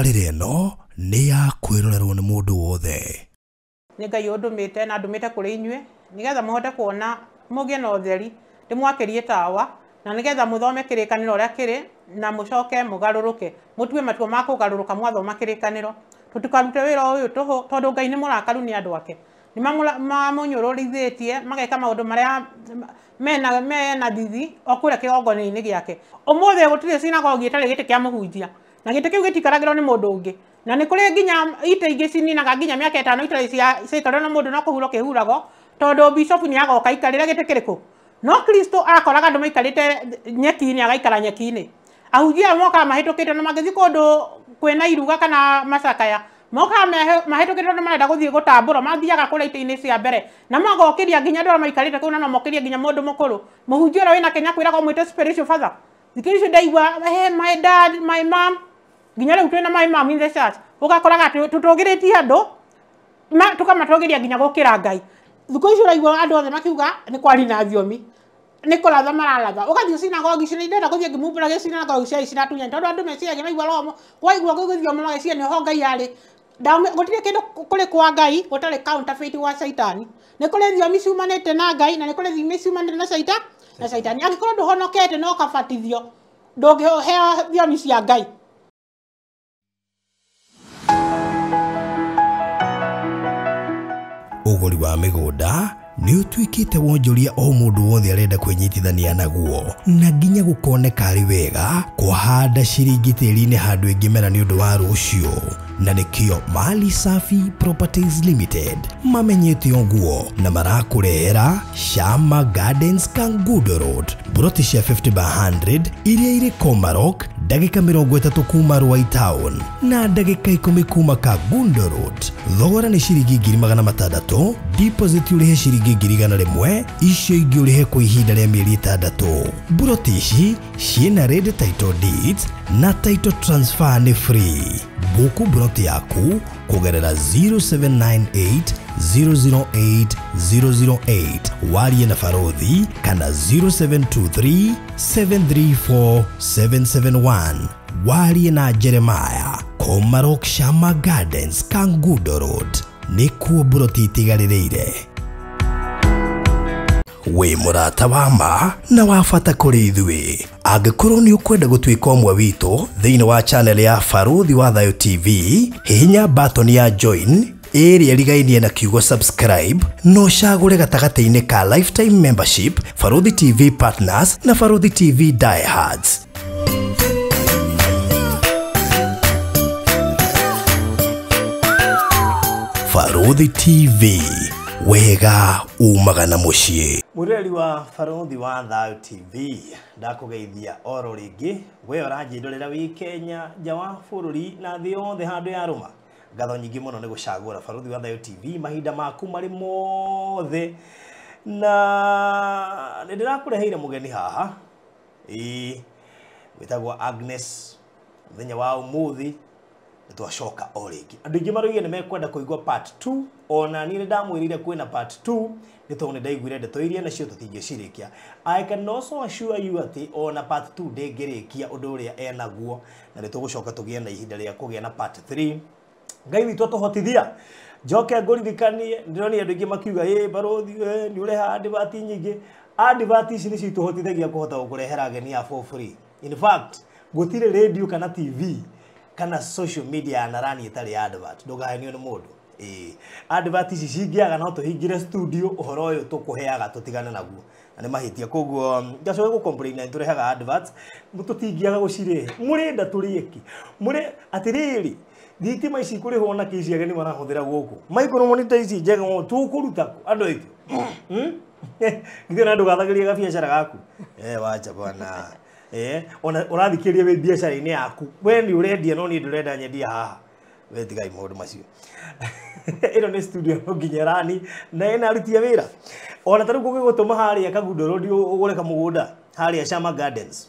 Tabarĩra ĩno nĩ ya kwĩrorerwo nĩ mũndũ wothe. Nĩ Ngai ũndũmĩte na ndũmĩte kũrĩ inyuĩ nĩgetha mũhote kuona mũgĩe na ũtheri, ndĩmwakĩrie tawa, na nĩgetha mũthome kĩrĩkanĩro ũrĩa kĩrĩ na mũcoke mũgarũrũke, mũtue matua ma kũgarũrũka mwathoma kĩrĩkanĩro. Tũtikarute wĩra ũyũ tũhũ tondũ Ngai nĩ mũrakaru nĩ andũ ake. Nĩ mamũnyũrũrithĩtie mageka maũndũ marĩa mena thithi o kũrĩa kĩgongona-inĩ gĩake. Ũmũthĩ gũtirĩ sinagogi ĩtarĩ gĩtĩ kĩa mũhunjia, na gĩtĩ kĩu gĩtikaragĩrwo nĩ mũndũ ũngĩ. Na nĩ kũrĩ nginya itĩ ingĩ cininaga nginya mĩaka 5 itarĩ ciaikarwo na mũndũ, no kũhurwo kĩhuragwo tondũ bishofu nĩ agoka aikarĩre gĩtĩ kĩrĩkũ. No Kristo akoraga andũ maikarĩte nyeki-inĩ, agaikara nyeki-inĩ. Ahunjia aya mokaga mahĩtũkĩte na mangĩthiĩ kũndũ kwĩna iruga kana macakaya, mokaga mahĩtũkĩte tondũ marenda gũthiĩ gũtambũra, mathiaga kũrĩa itĩ-inĩ cia mbere na magokĩria nginya andũ arĩa maikarĩte kũu, na no mokĩrie nginya mũndũ mũkũrũ. Mũhunjia ũrĩa wĩna Kenya kwĩragwo mwĩte spiritual father. Thikũ icio ndaigua, hey, my dad, my mom, nginya rĩu twĩna my mom in the church. Ũgakoraga tũtũgĩrĩtie andũ, tũkamatũgĩria nginya gũkĩra Ngai. Thikũ icio ũraigua andũ othe makiuga nĩ kwaria na thiomi, nĩ kũratha mararatha. Ũgathiĩ sinagogi icio, ndĩrenda gũthiĩ ngĩmumbũragia sinagogi cia ciratunyani tondũ andũ meciragia maigua roho, kwaigua gũgĩthioma mageciria nĩho Ngai arĩ. Gũtirĩ kĩndũ kũrĩ kwa Ngai gũtarĩ counterfeit wa Caitani. Nĩ kũrĩ thiomi ciumanĩte na Ngai na nĩ kũrĩ thiomi ciumanĩte na na Caitani. Angĩkorwo ndũhonokete na ũkabatithio, ndũngĩheo thiomi cia Ngai. Ũgũri wa mĩgũnda nĩ ũtuĩkĩte wonjoria o mũndũ wothe arenda kwĩnyitithania naguo, na nginya gũkoneka arĩ wega kũhanda ciringi tĩri-inĩ handũ ĩngĩmera nĩ ũndũ wa rũciũ. Na nĩkĩo Mali Safi Properties Limited mamenyete ũguo na marakũrehera Shama Gardens Kangundo Road, buroti cia 50 by 100 iria irĩ Komarok, ndagĩka 30 kuma Ruai Town na ndagĩka 10 kuma Kangundo Road. Thogora nĩ ciringi 600,000, deposit ũrĩhe ciringi 100,000, icio ingĩ ũrĩhe kwa ihinda rĩa mĩeri 6. Buroti ici ciĩna red title deeds na title transfer nĩ free. Buku buroti yaku kũgerera 0798 008 008 warie na Barothi kana 0723 734 771 warie na Jeremiah. Komarok Shama Gardens Kangundo Road nĩkuo buroti itigarĩrĩire. Wĩ mũrata wa ma na wa bata kũrĩ ithuĩ. Angĩkorwo nĩ ũkwenda gũtuĩka ũmwe witũ thĩinĩ wa channel ya Barothi wa Thayo TV, hihinya button ya join ĩrĩa ĩrigainie na kiugo subscribe, no ũcagũre gatagatĩ-inĩ ka lifetime membership, Barothi TV partners na Barothi TV diehards. Barothi TV, wega umaga na mũciĩ. Mũreri wa Barothi wa Thayo TV, ndakũgeithia oro rĩngĩ. We ũranjĩndorera wĩ Kenya, nja wa bũrũri na thĩ yothe handũ ya rũma. Ngatho nyingĩ mũno nĩ gũcagũra Barothi wa Thayo TV mahinda maku marĩ mothe. Na nĩ ndĩrakũreheire mũgeni haha, ĩĩ, wĩtagwo Agnes. Mũthenya wa ũmũthĩ nĩ twacoka o rĩngĩ. Andũ aingĩ maroiga nĩ mekwenda kũigua part 2, ona niĩ nĩ ndamwĩrire kwĩna part 2, nĩ tondũ nĩ ndaiguire ndeto iria nacio tũtingĩcirĩkia. I can also assure you atĩ ona part 2 ndĩngĩrĩkia ũndũ ũrĩa enaguo, na nĩ tũgũcoka tũgĩe na ihinda rĩa kũgĩa na part 3. Ngai witũ atũhotithia. Njoke ngũririkanie, ndĩronire andũ aingĩ makiuga, ĩ Barothi, nĩ ũreha advert nyingĩ. Advert ici nĩcio itũhotithagia kũhota gũkũrehera ageni a for free. In fact, gũtirĩ radio kana TV kana social media ya Narani ĩtarĩ advert. Ndũkahenio nĩ mũndũ. Ĩĩ, advert ici cingĩaga no tũhingĩre studio ũhoro ũyũ tũkũheaga tũtigane naguo. Na nĩ mahĩtia, koguo ngacoka gũ complain na nĩtũrehaga adverts, tũtingĩaga gũcirehe. Mũrenda tũrĩe kĩ? Mũrĩ atĩrĩrĩ, thitima ici kũrĩhwo na kĩ ici ageni marahũthĩra gũkũ? Microphone ici njega mũno tũkũruta kũ andũ aitũ? Githĩ ona ndũgathagĩria gabiacara gaku? Wacha bwana. Ona ũrathikĩrĩria wĩ biacara-inĩ yaku, we nĩ ũrendia no niĩ ndũrenda nyendie haha. We tigai maũndũ macio. Ĩno nĩ studio no nginya rani na ĩna aruti a wĩra. Ona ta rĩu kũngĩgũtũma harĩa Kangundo Road ũgũre kamũgũnda harĩa Shama Gardens.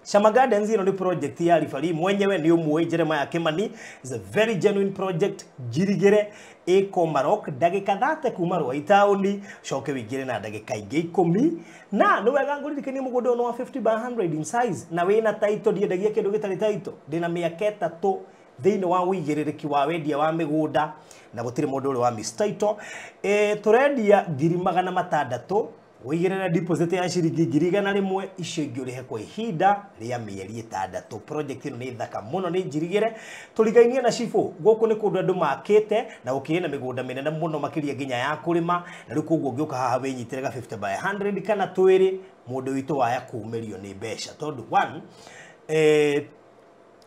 Shama Gardens ĩno nĩ project ya Ribari mwenyewe nĩ ũmũĩ Jeremiah Kimani. It's a very genuine project. Njirigĩre ĩ Komarok ndagĩka 30 kuma Ruai taũni, coke wĩingĩre na ndagĩka ingĩ 10. Na nĩ wega ngũririkanie mũgũnda ũyũ nĩ wa 50 by 100 in size na wĩna title. Ndiendagia kĩndũ gĩtarĩ title. Ndĩna mĩaka 3 thĩinĩ wa ũigĩrĩrĩki wa wendia wa mĩgũnda na gũtirĩ mũndũ ũrĩ wa miss title. Tũrendia 600,000 ũigĩrĩre deposit ya ciringi 100,000 icio ingĩ ũrĩhe kwa ihinda rĩa mĩeri 6. Project ĩno nĩ thaka mũno, nĩ njirigĩre tũrigainie na cibũ. Gũkũ nĩ kũndũ andũ makĩte na gũkĩrĩ na mĩgũnda mĩnene mũno makĩria nginya ya kũrĩma, na rĩu koguo ũngĩũka haha wĩnyitĩre ga 50 by 100 kana twĩrĩ, mũndũ witũ waya kumĩrio nĩ mbeca tondũ one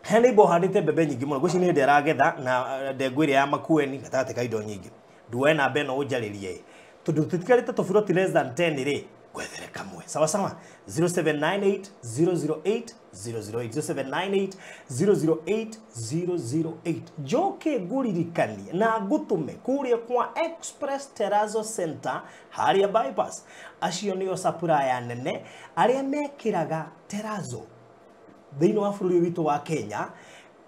he neighbor ũhandĩte mbembe nyingĩ mũno, ngwĩciria nĩ hĩndĩ aragetha na ndengũ ĩrĩa ya Makueni gatagatĩ ka indo nyingĩ. Nduoe namba ĩno ũnjarĩrie tondũ tũtikarĩte tũburoti less than 10 rĩ, ngwethere kamwe. Sawa sawa, 0798 008 008 0798 008 008. Njoke ngũririkanie na ngũtũme kũrĩa kwa Express Terrazzo Center harĩa bypass. Acio nĩo supplier nene arĩa mekĩraga terrazzo thĩinĩ wa bũrũri witũ wa Kenya.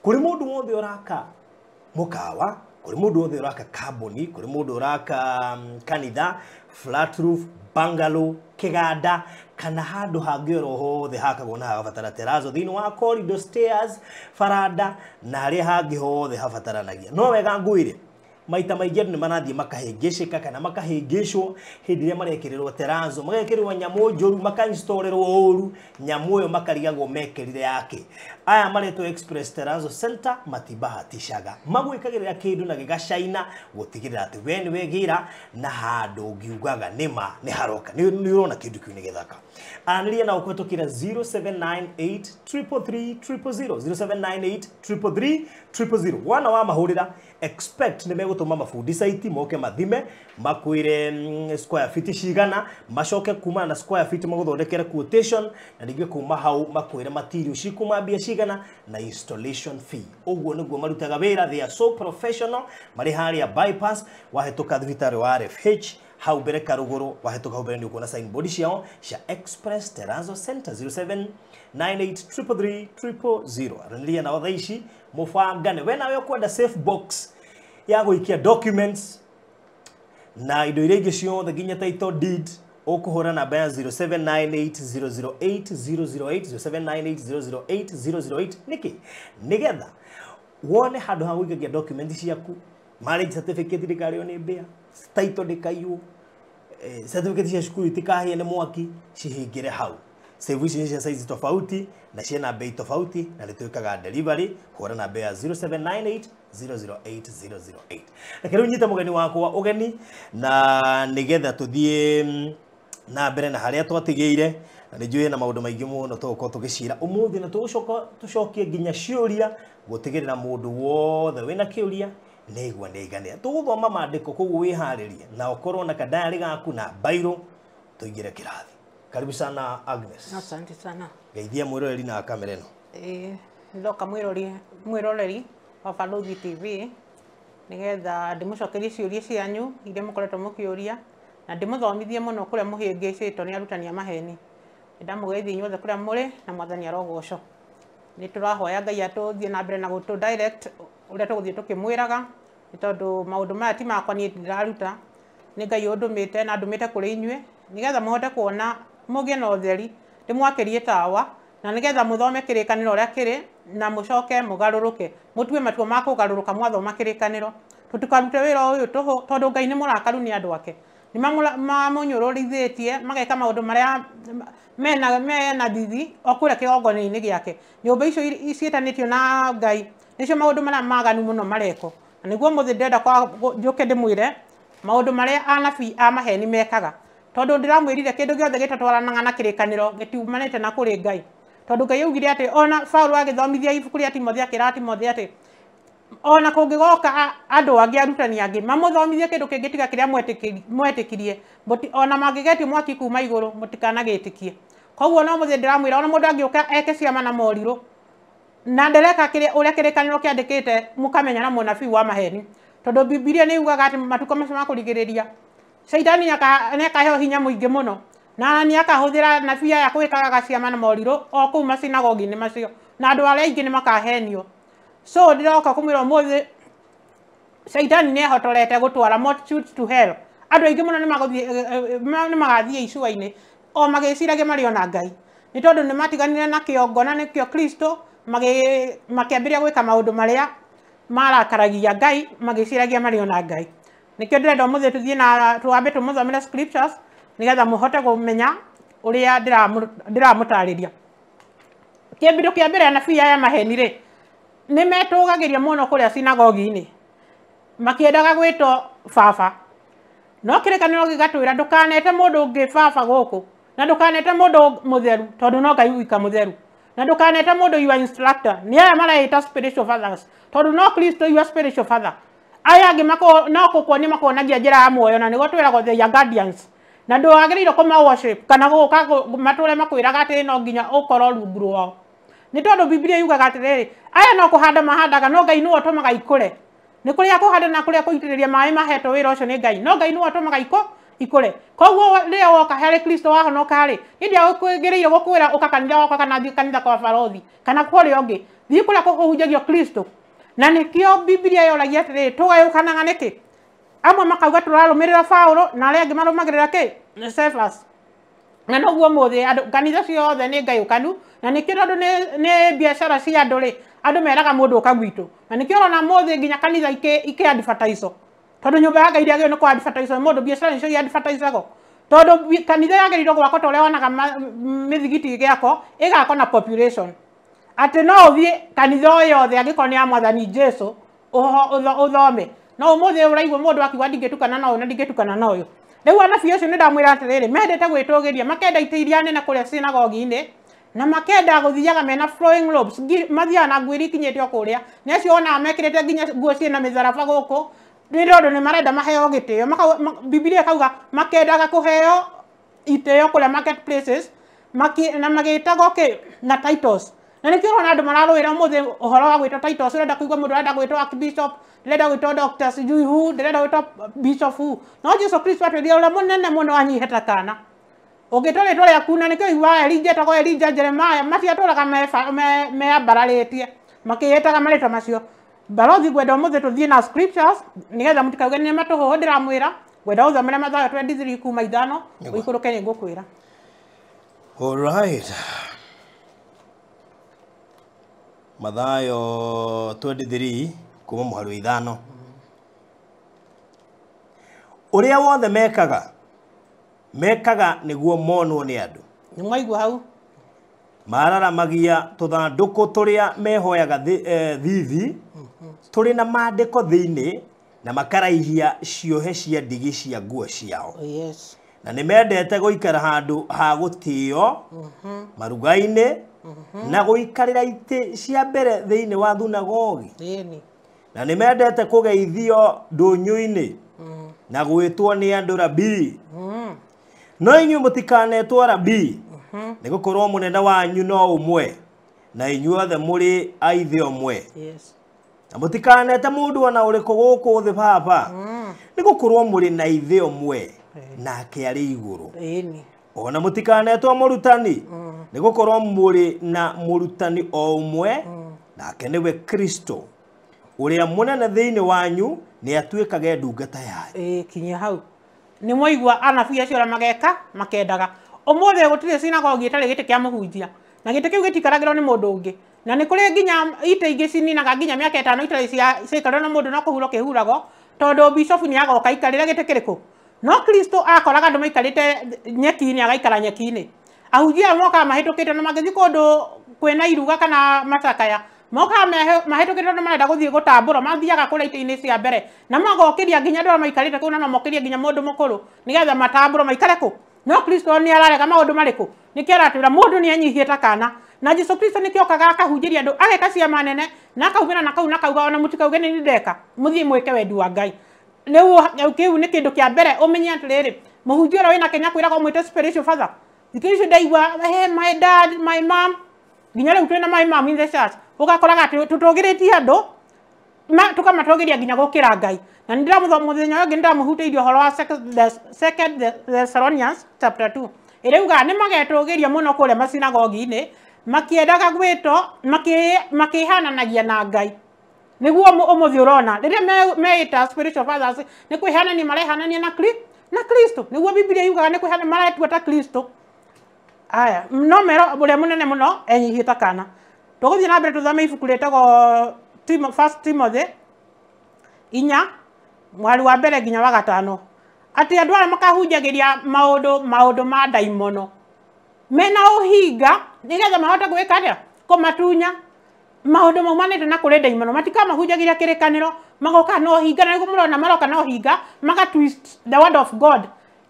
Kũrĩ mũndũ wothe ũraka mũkawa, kũrĩ mũndũ wothe ũraka kambuni, kũrĩ mũndũ ũraka kanitha, flat roof, bungalow, kĩganda kana handũ hangĩ oro hothe hakagwo na hagabatara terrazzo thĩinĩ wa corridor, stairs, baranda na harĩa hangĩ hothe habataranagia. No wega ngwĩre, maita maingĩ andũ nĩ marathiĩ makahĩngĩcĩka kana makahĩngĩcwo hĩndĩ ĩrĩa marekĩrĩrwo terrazzo, magekĩrĩrwo nyamũ njũru, makainstallĩrwo ũru nyamũ ĩyo makarigagwo mekĩrire yake. Aya maretwo Express Terrazzo Center matibahatishaga, magwĩkagĩrĩra kĩndũ na gĩgacaina gũtigĩrĩra atĩ we nĩ wegĩra na handũ ũngiugaga nĩma nĩ haroka, nĩ ũrona kĩndũ kĩu nĩ gĩthaka. Aranĩria nao kũhetũkĩra 0798 333 000 0798 333 000. Wana wa mahũrĩra expect nĩ megũtũma mabundi site moke mathime makwĩre square feet cigana, macoke kumana na square feet magũthondekere quotation, na ningĩ kuma hau makwĩre material cikuma mbia cigana na installation fee. Ũguo nĩguo marutaga wĩra. They are so professional. Marĩ harĩa bypass wahĩtũka thibitarĩ wa RFH hau mbere karũgũrũ, wahĩtũka hau mbere nĩ ũkuona signboard ciao cia Express Terrazzo Center 0798 333 000. Aranĩria nao thaa ici mũbangane. We nawe ũkwenda safe box ya gũikia documents na indo iria ingĩ ciothe nginya title deed, ũkũhũra namba ya 0798 008 008 0798 008 008. Nĩkĩ? Nĩgetha wone handũ ha gũikagia document ciaku, marriage certificate ndĩkarĩo nĩ mbĩa, title ndĩkaiywo, certificate cia cukuru itikahĩe nĩ mwaki, cihingĩre hau. Save ici nĩ cia size tofauti na ciĩna bei tofauti na nĩ twĩkaga delivery. Hũra namba ya 0798 008 008. Reke rĩu nyite mũgeni wakwa ũgeni na nĩgetha tũthiĩ na mbere na harĩa twatigĩire, na nĩ njũĩ na maũndũ maingĩ mũno tũgũkorwo tũgĩcira ũmũthĩ, na tũgũcoka tũcokie nginya ciũria gũtigĩrĩra mũndũ wothe wĩna kĩũria nĩaigua nĩaiganĩra. Tũgũthoma maandĩko koguo wĩharĩrie na ũkorwo na kadayarĩ gaku na bairo tũingĩre kĩrathi. Karibu sana Agnes. Asante sana. Geithia mwĩroreri na kamera ĩno. Ndoka mwĩroreri wa Balothi TV nĩgetha ndĩmũcokerie ciũria cianyu iria mũkoretwo mũkĩũria na ndĩmũthomithie mũno kũrĩa mũhĩngĩcĩtwo nĩ arutani a maheni. Nĩndamũgeithia inyuothe kũrĩa mũrĩ na Mwathani arogocwo. Nĩ tũrahoya Ngai atũthiĩ na mbere na gũtũ direct ũrĩa tũgũthiĩ tũkĩmwĩraga, nĩ tondũ maũndũ maya ti makwa niĩ ndĩraruta, nĩ Ngai ũndũmĩte na ndũmĩte kũrĩ inyuĩ nĩgetha mũhote kuona, mũgĩe na ũtheri, ndĩmwakĩrie tawa na nĩgetha mũthome kĩrĩkanĩro ũrĩa kĩrĩ na mũcoke mũgarũrũke, mũtue matua ma kũgarũrũka mwathoma kĩrĩkanĩro. Tũtikarute wĩra ũyũ tũhũ tondũ Ngai nĩ mũrakaru nĩ andũ ake. Nĩ mamũnyũrũrithĩtie mageka maũndũ marĩa mena thithi o kũrĩa kĩgongona-inĩ gĩake. Nyũmba icio ciĩtanĩtio na Ngai nĩcio maũndũ marĩa maganu mũno marekwo. Na nĩguo ũmũthĩ ndĩrenda njũke ndĩmwĩre maũndũ marĩa anabii a maheni mekaga, tondũ ndĩramwĩrire kĩndũ gĩothe gĩtatwaranaga na kĩrĩkanĩro gĩtiumanĩte na kũrĩ Ngai. Tondũ Ngai augire atĩ ona Paũlũ agĩthomithia ibuku rĩa Timotheo akĩra Timotheo atĩ ona kũngĩgoka andũ angĩ arutani angĩ mamũthomithie kĩndũ kĩngĩ tiga kĩrĩa mwetĩkirie, ona mangĩgetio mwaki kuma igũrũ mũtikanagĩtĩkie. Koguo no mũthĩ ndĩramwĩra ona mũndũ angĩũka eke ciama na morirũ na ndereka kĩrĩa ũrĩa kĩrĩkanĩro kĩandĩkĩte, mũkamenya na mũnabii wa maheni, tondũ Bibilia nĩ yugaga atĩ matukũ macio ma kũrigĩrĩria Shaitani nĩakaheo hinya mũingĩ mũno na nĩakahũthĩra nabii aya gwĩkaga ciama na morirũ o kũu masinagogi-inĩ macio, na andũ arĩa aingĩ nĩmakahenio. So ndĩroka kũmwĩra ũmũthĩ Shaitani nĩehotorete gũtwara multitudes to hell. Andũ aingĩ mũno nĩmagathiĩ icua-inĩ o magĩciragia marĩ ona Ngai, nĩ tondũ nĩmatiganire na kĩongo na nĩkĩo Kristo, makĩambĩrĩria gwĩka maũndũ marĩa marakaragia Ngai magĩciragia marĩ ona Ngai. Nĩkĩo ndĩrenda ũmũthĩ tũthiĩ na twambe tũmũthomere scriptures nĩgetha mũhote kũmenya ũrĩa ndĩramũtarĩria. Kĩndũ kĩa mbere anabii aya maheni rĩ, nĩ metũgagĩria mũno kũrĩa sinagogi-inĩ makĩendaga gwĩtwo baba. No kĩrĩkanĩro gĩgatwĩra ndũkanete mũndũ ũngĩ baba gũkũ, na ndũkanete mũndũ mũtheru tondũ no Ngai wika mũtheru, na ndũkanete mũndũ your instructor. Nĩ aya mareĩta spiritual fathers tondũ no Kristo your spiritual father. Aya angĩ no gũkuonia makuonagia njĩra ya muoyo, na nĩguo twĩragwo they are guardians, na ndwagĩrĩirwo kũma worship kana gũka matũre makwĩraga atĩ no nginya ũkorwo rungu rwao. Nĩ tondũ Biblia yugaga atĩrĩrĩ, aya no kũhanda mahandaga, no Ngai nĩwe ũtũmaga ikũre. Nĩ kũrĩa kũhanda na kũrĩa kũitĩrĩria maĩ mahetwo wĩra ũcio nĩ Ngai, no Ngai nĩwe ũtũmaga ikũre. Koguo rĩrĩa woka harĩ Kristo wahonoka rĩ, niĩ ndiagĩrĩire gũkwĩra ũka kanitha wakwa kana thiĩ kanitha kwa barothi kana kũrĩa ũngĩ, thiĩ kũrĩa kũhunjagio Kristo. Na nĩkĩo Biblia yoragia atĩrĩrĩ, tũgayũkanaga nĩkĩ? Amwe makauga tũrarũmĩrĩra Paũlũ na arĩa angĩ marũmagĩrĩra kĩ? Cephas. Na noguo ũmũthĩ andũ kanitha ciothe nĩ ngayũkanu, na nĩkĩo tondũ nĩ biacara cia andũ rĩ, andũ meraga mũndũ ũka gwitũ. Na nĩkĩo ũrona ũmũthĩ nginya kanitha ikĩ advertise, tondũ nyũmba ya Ngai ndĩagĩrĩirwo nĩ kũ advertise mũndũ, biacara nĩcio i-advertisagwo. Tondũ kanitha yagĩrĩirwo gwakwo ta ũrĩa wonaga mĩthigiti ĩgĩakwo, ĩgakwo na population. Atĩ no ũthiĩ kanitha o yothe angĩkorwo nĩ ya Mwathani Jesu ũthome. No ũmũthĩ ũraigua mũndũ akiuga ndingĩtukana na ũyũ na ndingĩtukana na ũyũ. Rĩu anabii acio nĩ ndamwĩra atĩrĩrĩ, mendete gwĩtũgĩria, makenda itĩ iria nene kũrĩa sinagogi-inĩ, na makenda gũthiaga mena flowing robes, mathiaga na nguo iria ikinyĩte o kũrĩa. Nĩ acio wonaga mekĩrĩte nginya nguo ciĩna mĩtharaba gũkũ, nĩ tondũ nĩ marenda maheo gĩtĩo. Biblia ĩkauga makendaga kũheo itĩo kũrĩa market places, na magĩtagwo kĩ na titles. Na nĩkĩo ũrona andũ mararũĩra ũmũthĩ ũhoro wa gwĩtwo titles. Ũrenda kũigua mũndũ arenda gwĩtwo archbishop, ndĩrenda gwĩtwo doctor sijui who, ndĩrenda gwĩtwo bishop who. No Jesu Kristo atwĩrire ũrĩa mũnene mũno anyihe ta kana. Ũngĩtwa rĩtwa rĩaku, na nĩkĩo iguaga Elijah etagwo Elijah, Jeremiah, matiatũraga meambararĩtie makĩĩtaga marĩtwa macio. Barothi ngwenda ũmũthĩ tũthiĩ na scriptures nĩgetha mũtikauge nĩ matũhũhũ ndĩramwĩra. Ngwenda ũthomere Mathayo 23 kuma 5 ũikũrũke nĩ ngũkwĩra. All right. Mathayo 23 kuma mũhari wa 5. Ũrĩa wothe mekaga nĩguo monwo nĩ andũ. Nĩ mwaigua hau? Mararamagia tũthandũkũ tũrĩa mehoyaga thithi, tũrĩ na maandĩko thĩinĩ, na makaraihia ciohe cia ndigi cia nguo ciao. Yes. Na nĩ mendete gũikara handũ ha gũtĩo maruga-inĩ, na gũikarĩra itĩ cia mbere thĩinĩ wa thunagogi. Na nĩ mendete kũgeithio ndũnyũ-inĩ na gwĩtwo nĩ andũ rabii. No inyuĩ mũtikanetwo rabii, nĩ gũkorwo mũnene wanyu no ũmwe, na inyuothe mũrĩ a ithe ũmwe. Yes. Na mũtikanete mũndũ ona ũrĩkũ gũkũ thĩ baba, nĩ gũkorwo mũrĩ na ithe ũmwe, nake arĩ igũrũ. Ona mũtikanetwo mũrutani, nĩ gũkorwo mũrĩ na mũrutani o ũmwe, nake nĩwe Kristo. Ũrĩa mũnene thĩinĩ wanyu nĩ atuĩkage ndungata yanyu. Kinyia hau. Nĩ mwaigua anabii acio ũrĩa mageka makendaga. Ũmũthĩ gũtirĩ sinagogi ĩtarĩ gĩtĩ kĩa mũhunjia, na gĩtĩ kĩu gĩtikaragĩrwo nĩ mũndũ ũngĩ. Na nĩ kũrĩ nginya itĩ ingĩ cininaga nginya mĩaka 5 itarĩ ciaikarwo na mũndũ, no kũhurwo kĩhuragwo tondũ bishofu nĩ agoka aikarĩre gĩtĩ kĩrĩkũ. No Kristo akoraga andũ maikarĩte nyeki-inĩ, agaikara nyeki-inĩ. Ahunjia aya mokaga mahĩtũkĩte na mangĩthiĩ kũndũ kwĩna iruga kana macakaya, mokaga mahĩtũkĩte tondũ marenda gũthiĩ gũtambũrwo, mathiaga kũrĩa itĩ-inĩ cia mbere na magokĩria nginya andũ arĩa maikarĩte kũu, na no mokĩrie nginya mũndũ mũkũrũ nĩgetha matambũrwo maikare kũ. No Kristo nĩ ararega maũndũ marĩkũ? Nĩkĩo aratwĩra mũndũ nĩ enyihie ta kana. Na Jesu Kristo nĩkĩo okaga akahunjĩria andũ, ageka ciama nene na akaumĩra na kau na kauga ona mũtikauge nĩ ndeka, mũthiĩ mwĩke wendi wa Ngai. Rĩu kĩu nĩ kĩndũ kĩa mbere ũmenye atĩrĩrĩ, mũhunjia ũrĩa wĩna Kenya kwĩragwo ũmwĩte spiritual father. Thikũ ici ndaigua, hey, my dad, my mom, nginya rĩu twĩna my mom in the church. Ũgakoraga atĩ tũtũgĩrĩtie andũ, tũkamatũgĩria nginya gũkĩra Ngai. Na nĩndĩramũthoma mũthenya ũyũ ũngĩ, nĩndamũhutĩirie ũhoro wa Second Thessalonians chapter 2. Ĩrauga nĩ magetũgĩria mũno kũrĩa masinagogi-inĩ, makĩendaga gwĩtwo, makĩhananagia na Ngai. Nĩguo ũmũthĩ ũrona rĩrĩa meĩta spiritual fathers, nĩ kwĩhanania marehanania na Kristo. Nĩguo Biblia yugaga nĩ kwĩhanania maretua ta Kristo. Aya, no mero ũrĩa mũnene mũno enyihie ta kana. Tũgũthiĩ na mbere tũthome ibuku rĩtagwo First Timothy 4 mwari wa mbere nginya wa 5 atĩ andũ arĩa makahunjagĩria maũndũ ma ndaimono mena ũhinga nĩgetha mahote gwĩka atĩa kũmatunya maũndũ maumanĩte na kũrĩ ndaimono matikamahunjagĩria kĩrĩkanĩro magoka na ũhinga na nĩguo mũrona maroka na ũhinga maka twist the word of God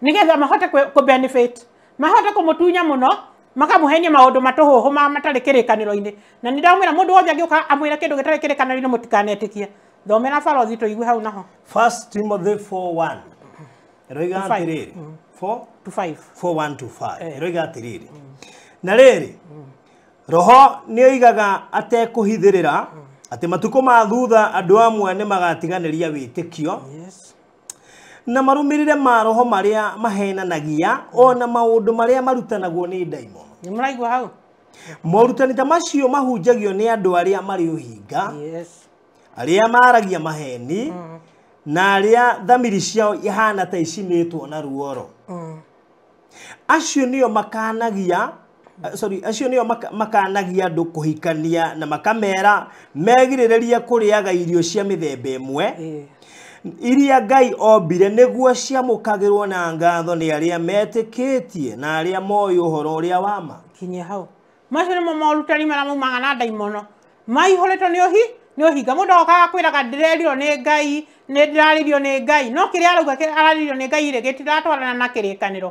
nĩgetha mahote kũ benefit mahote kũmũtunya mũno makamũhenia maũndũ matũhũhũ matarĩ kĩrĩkanĩro-inĩ na nĩ ndamwĩra mũndũ wothe angĩũka amwĩre kĩndũ gĩtarĩ kĩrĩkanĩro-inĩ mũtikanetĩkie. Thomera barothi tũigue hau naho. 1 Timothy 4:1 ĩroiga atĩrĩrĩ 4 to 5 4:1 to 5 ĩroiga atĩrĩrĩ na rĩrĩ roho nĩoigaga atekũhithĩrĩra atĩ matukũ ma thutha andũ amwe nĩmagatiganĩria wĩtĩkio na marũmĩrĩre maroho marĩa mahenanagia ona maũndũ marĩa marutanagwo nĩ ndaimono. Nĩ mũraigua hau? Morutani ta macio mahunjagio nĩ andũ arĩa marĩ ũhinga arĩa maragia maheni na arĩa thamiri ciao ihana ta icinĩtwo na ruoro. Acio nĩo makanagia acio nĩo makanagia andũ kũhikania na makamera megirĩrĩrie kũrĩaga irio cia mĩthemba ĩmwe iria Ngai ombire nĩguo ciamũkagĩrwo na ngatho nĩ arĩa metĩkĩtie na arĩa moĩ ũhoro ũrĩa wa ma. Kinyia hau. Macio nĩmo morutani marĩa maumaga na ndaimono maihũrĩtwo nĩ ũhinga. Mũndũ okaga kwĩraga ndĩrerirwo nĩ Ngai, nĩ ndĩrarĩrio nĩ Ngai, no kĩrĩa arauga ararĩrio nĩ Ngai rĩ gĩtiratwarana na kĩrĩkanĩro.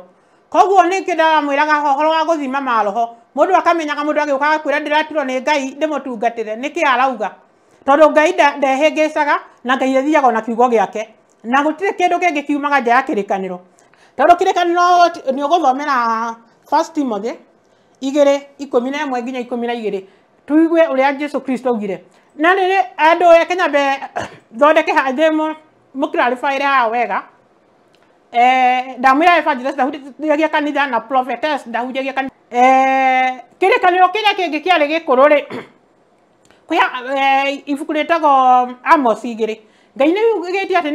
Koguo nĩkĩo ndamwĩraga ũhoro wa gũthima maroho mũndũ akamenyaga mũndũ agĩũkaga kwĩra ndĩratirwo nĩ Ngai ndĩmũtungatĩre nĩkĩ arauga tondũ Ngai ndehĩngĩcaga na Ngai athiaga ona kiugo gĩake na gũtirĩ kĩndũ kĩngĩ kiumaga nja ya kĩrĩkanĩro tondũ kĩrĩkanĩro nĩ ũgũthomera 1 Timothy 2:11 nginya 12 tuigue ũrĩa Jesu Kristo augire. Na rĩrĩ andũ reke nyambe thondeke handĩ mũclarifyre haha wega. Ndamwĩra evangelist ndahunjagia kanitha na prophetess ndahunjagia kanitha. Kĩrĩkanĩro kĩrĩa kĩngĩ kĩarĩ gĩkũrũ rĩ kwĩ ibuku rĩtagwo Amos 2 Ngai nĩ augĩte atĩ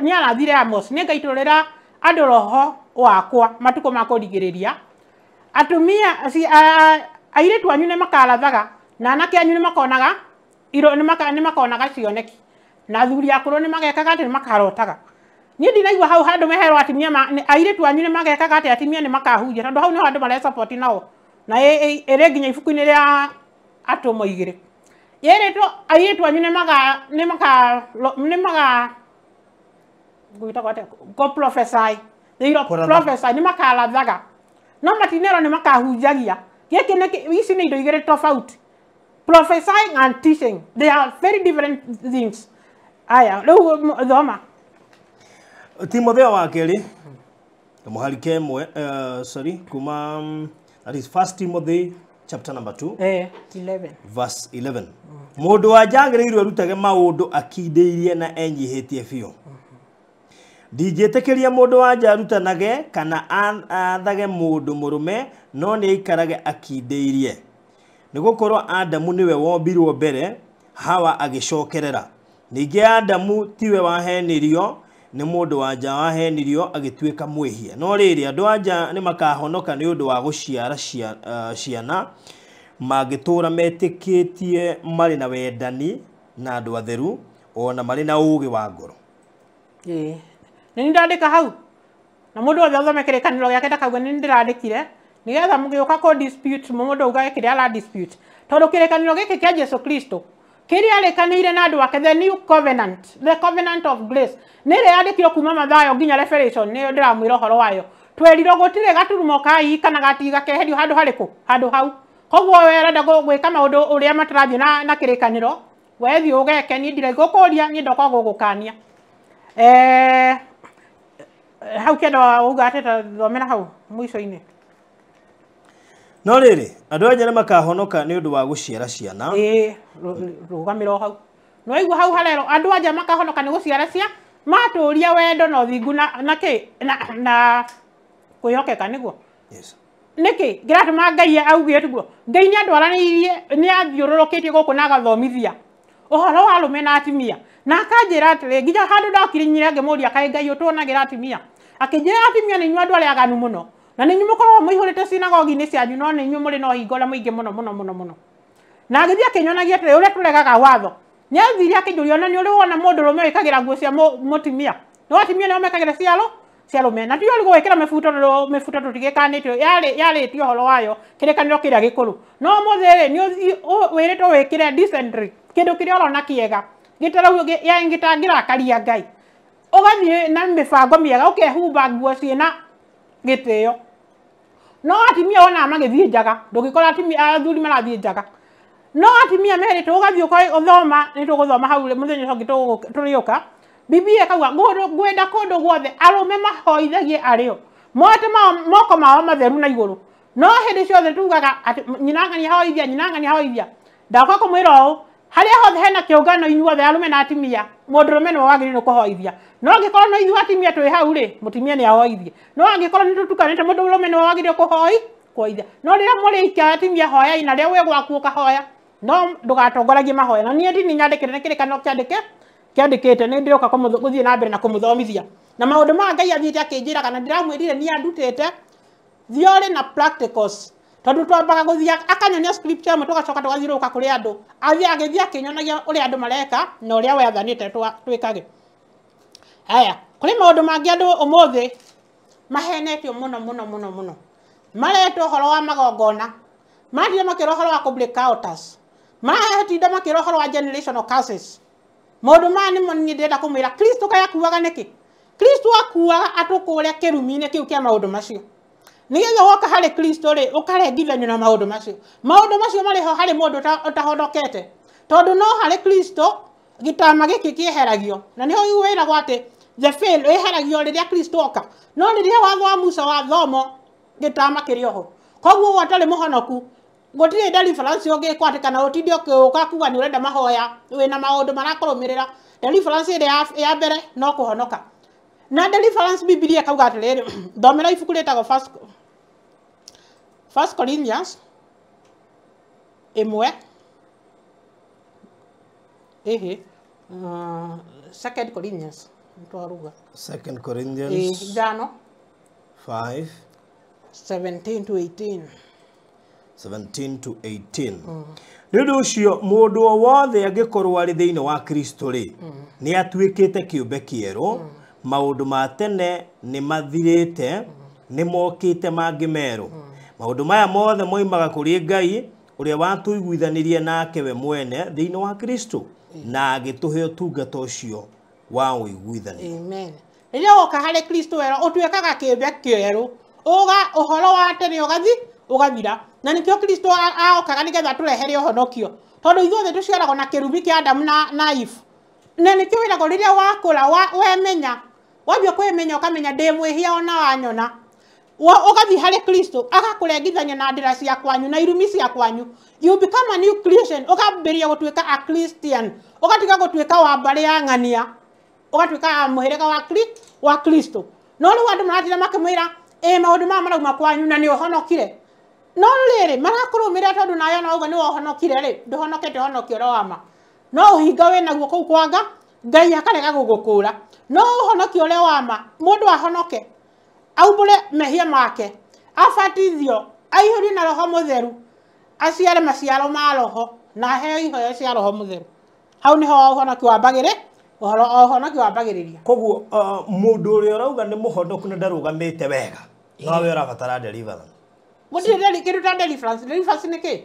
nĩ arathire Amos nĩ ngaitũrũrĩra andũ roho wakwa matukũ ma kũrigĩrĩria atumia airĩtu anyu nĩ makarathaga na anake anyu nĩ makonaga nĩ makonaga cioneki na athuri akũrũ nĩ magekaga atĩ nĩ makarotaga. Niĩ ndinaigua hau handũ meherwo atumia airĩtu anyu nĩ magekaga atĩ atumia nĩ makahunjia tondũ hau nĩho andũ maresupport nao na ĩrĩ nginya ibuku-inĩ rĩa Atũmwo 2 yerĩtwo airĩtu anyu nĩ maga gwĩtagwo atĩa go prophesy they prophesy nĩ makarathaga no matinerwo nĩ makahunjagia. Gĩkĩ nĩ ici nĩ indo igĩrĩ tofauti. Prophesying and teaching, they are very different things. Aya rĩu thoma Timotheo wa kerĩ mũhari kemwe sorry kuma that is 1 Timothy chapter number 2 11 verse 11. Mũndũ wa njagĩrĩirwo arutage maũndũ akindĩirie na enyihĩtie biũ. Ndingĩtĩkĩria mũndũ wa nja arutanage kana athage mũndũ mũrũme no nĩ aikarage akindĩirie. Nĩgũkorwo Adamu nĩwe wombirwo mbere, Hawa agĩcokerera. Ningĩ Adamu tiwe wahenirio nĩ mũndũ wa nja wahenirio agĩtuĩka mwĩhia. No rĩrĩ andũ a nja nĩ makahonoka nĩ ũndũ wa gũciara ciana mangĩtũũra metĩkĩtie marĩ na wendani na andũ atheru ona marĩ na ũũgĩ wa ngoro. Nĩ ndandĩka hau na mũndũ wothe athome kĩrĩkanĩro gĩake ndakauge nĩ ndĩrandĩkire nĩgetha mũgĩũka kũ dispute mũndũ augage kĩrĩa ara dispute tondũ kĩrĩkanĩro gĩkĩ kĩa Jesu Kristo kĩrĩa arĩkanĩire na andũ ake the new covenant, the covenant of grace nĩ ĩrĩa yandĩkirwo kuma Mathayo nginya Revelation nĩyo ndĩramwĩra ũhoro wayo. Twerirwo gũtirĩ gaturumo ka i kana gatiga keherio handũ harĩkũ handũ hau. Koguo we ũrenda gwĩka maũndũ ũrĩa matarathiĩ na kĩrĩkanĩro wethiĩ ũgeke niĩ ndiragũkũria niĩ ndoka gũgũkania. Hau kĩenda uga atĩ ta thomera hau mũico-inĩ. No rĩrĩ andũ a nja nĩ makahonoka nĩ ũndũ wa gũciara ciana. Rũgamĩra o hau. No waigua hau harerwo andũ a nja makahonoka nĩ gũciara cia matũria wendo na ũthingu na kĩ na kwĩhokeka nĩguo. Yes. Nĩkĩ kĩratũma Ngai auge ũguo? Ngai nĩ andwaranĩirie nĩ athiũrũrũkĩtie gũkũ na agathomithia ũhoro wa arũme na atumia na akanjĩra atĩrĩ nginya handũ ndakinyire ngĩmũria kaĩ Ngai ũtuonagĩra atumia akĩnjĩra atumia nĩ inyuĩ andũ arĩa aganu mũno na nĩ inyuĩ mũkoragwo mũihũrĩte sinagogi-inĩ cianyu no nĩ inyuĩ mũrĩ na ũhinga ũrĩa mũingĩ mũno mũno mũno mũno. Na agĩthiĩ akĩnyonagia atĩrĩ ũrĩa tũregaga watho Nĩathire akĩnjũria ona nĩ ũrĩ wona mũndũrũme wĩkagĩra nguo cia mũtumia? No atumia nĩo mekagĩra cia arũme. Na ti ũru gwĩkĩra mĩbuto tondũ mĩbuto tũtigĩkanĩtio, yarĩtie ũhoro wayo kĩrĩkanĩro kĩrĩa gĩkũrũ. No ũmũthĩ rĩ, nĩ wĩrĩtwo wĩkĩre decently, kĩndũ kĩrĩa ũrona kĩega, gĩtangĩrakaria Ngai. Ũgathiĩ na mĩbango mĩega, ũkehumba nguo ciĩna gĩtĩo. No atumia wonaga magĩthiĩ njaga, ndũngĩkora atumia athuri marathiĩ njaga. No atumia merĩtwo ũgathiĩ ũthoma, nĩ tũgũthoma hau mũthenya ũcio ũngĩ tũrĩũka. Bibilia ĩkauga ngwenda kũndũ guothe arũme mahoithagie arĩo, mote moko mao matheru na igũrũ. No hĩndĩ ciothe tugaga atĩ nyina ng'ania hoithia, nyina ng'ania hoithia. Ndaũka kũmwĩra ũũ, harĩa hothe hena kĩũngano inyuothe arũme na atumia, mũndũrũme nĩwe wagĩrĩirwo kũhoithia. No angĩkorwo no ithuĩ atumia twĩ hau rĩ, mũtumia nĩ ahoithie. No angĩkorwo nĩ tũtukanĩte, mũndũrũme nĩwe wagĩrĩirwo kũhoithia. No rĩrĩa mũrĩ ika atumia hoyai, na rĩrĩa wĩ gwaku ũkahoya, no ndũgatongoragie mahoya. Na niĩ ndini nyandĩkĩte nĩ kĩrĩkanĩro kĩandĩkĩte, nĩ ndĩroka gũthiĩ na mbere na kũmũthomithia. Na maũndũ maya Ngai athiĩte akĩnjĩraga, na ndĩramwĩrire niĩ andutĩte theory na practicals. Tondũ twambaga gũthiĩ akanyonia scripture ĩmwe, tũgacoka tũgathiũrũrũka kũrĩ andũ. Athiĩ agĩthiĩ akĩnyonagia ũrĩa andũ mareka na ũrĩa we athanĩte twĩkage. Haya, kũrĩ maũndũ mangĩ andũ ũmũthĩ mahenetio mũno mũno mũno mũno. Maretwo ũhoro wa magongona, maratinda makĩra ũhoro wa kũ break altars, maratinda makĩra ũhoro wa generational curses. Maũndũ maya nĩmo niĩ ndĩrenda kũmwĩra. Kristo kaĩ akuaga nĩkĩ? Kristo akuaga atũkũre kĩrumi-inĩ kĩu kĩa maũndũ macio. Nĩgetha woka harĩ Kristo rĩ, ũkarengithanio na maũndũ macio. Maũndũ macio marĩ ho harĩ mũndũ ũtahonokete. Tondũ no harĩ Kristo gĩtama gĩkĩ kĩeheragio. Na nĩho wĩragwo atĩ the veil ĩeheragio rĩrĩa Kristo oka. No rĩrĩa watho wa Musa wathomo, gĩtama kĩrĩ oho. Koguo we ũtarĩ mũhonoku, gũtirĩ deliverance ũngĩkwo atĩ kana ũtinde ũkĩũka kuga nĩ ũrenda mahoya, wĩna maũndũ marakũrũmĩrĩra. Deliverance ĩrĩa ya mbere no kũhonoka. Na deliverance Bibilia ĩkauga atĩrĩrĩ, thomera ibuku rĩtagwo First Corinthians 1, Second Corinthians twaruga. Second Corinthians 5 5 17 to 18. 17 to 18. Nĩ ũndũ ũcio mũndũ o wothe angĩkorwo arĩ thĩinĩ wa Kristo rĩ, nĩ atuĩkĩte kĩũmbe kĩerũ, maũndũ ma tene nĩ mathirĩte, nĩ mokĩte mangĩ merũ. Maũndũ maya mothe moimaga kũrĩ Ngai ũrĩa watũiguithanirie nake we mwene thĩinĩ wa Kristo, na agĩtũhe ũtungata ũcio wa ũiguithanio. Amen. Rĩrĩa woka harĩ Kristo werũ, ũtuĩkaga kĩũmbe kĩerũ. Ũga ũhoro wa tene ũgathira. Na nĩkĩo Kristo aokaga nĩgetha atũrehere ũhonokio. Tondũ ithuothe tũciaragwo na kĩrumi kĩa Adamu na Eve. Na nĩkĩo wĩragwo rĩrĩa wakũra, wemenya, wambia kwĩmenya ũkamenya ndĩ mwĩhia ona wanyona. Ũgathiĩ harĩ Kristo, agakũrengithania na ndĩra cia kwanyu na irumi cia kwanyu. You become a new creation, ũkambĩrĩria gũtuĩka a Christian, ũgatiga gũtuĩka wa mbarĩ ya ng'ania, ũgatuĩka wa mũhĩrĩga wa Kristo. No rĩu andũ maratinda makĩmwĩra, ĩ maũndũ maya marauma kwanyu na nĩ ũhonokire. No rĩrĩ, marakũrũmĩrĩra tondũ nawe ona wauga nĩ wohonokire rĩ, ndũhonokete ũhonokio ũrĩa wa ma. No ũhinga wĩnaguo kũu kwa Ngai akarega gũgũkũra. No ũhonokio ũrĩa wa ma, mũndũ ahonoke, aumbũre mehia make, abatithio, aihũrio na Roho Mũtheru, aciare maciaro ma Roho, na aheo iheo cia Roho Mũtheru. Hau nĩho ũhonokio wambagĩrĩ, ũhoro ũhonokio wambagĩrĩria. Koguo mũndũ ũrĩa ũrauga nĩ mũhonoku na ndarũgamĩte wega, nowe ũrabatara deliverance. Gũtirĩ kĩndũ ta deliverance. Deliverance nĩ kĩ?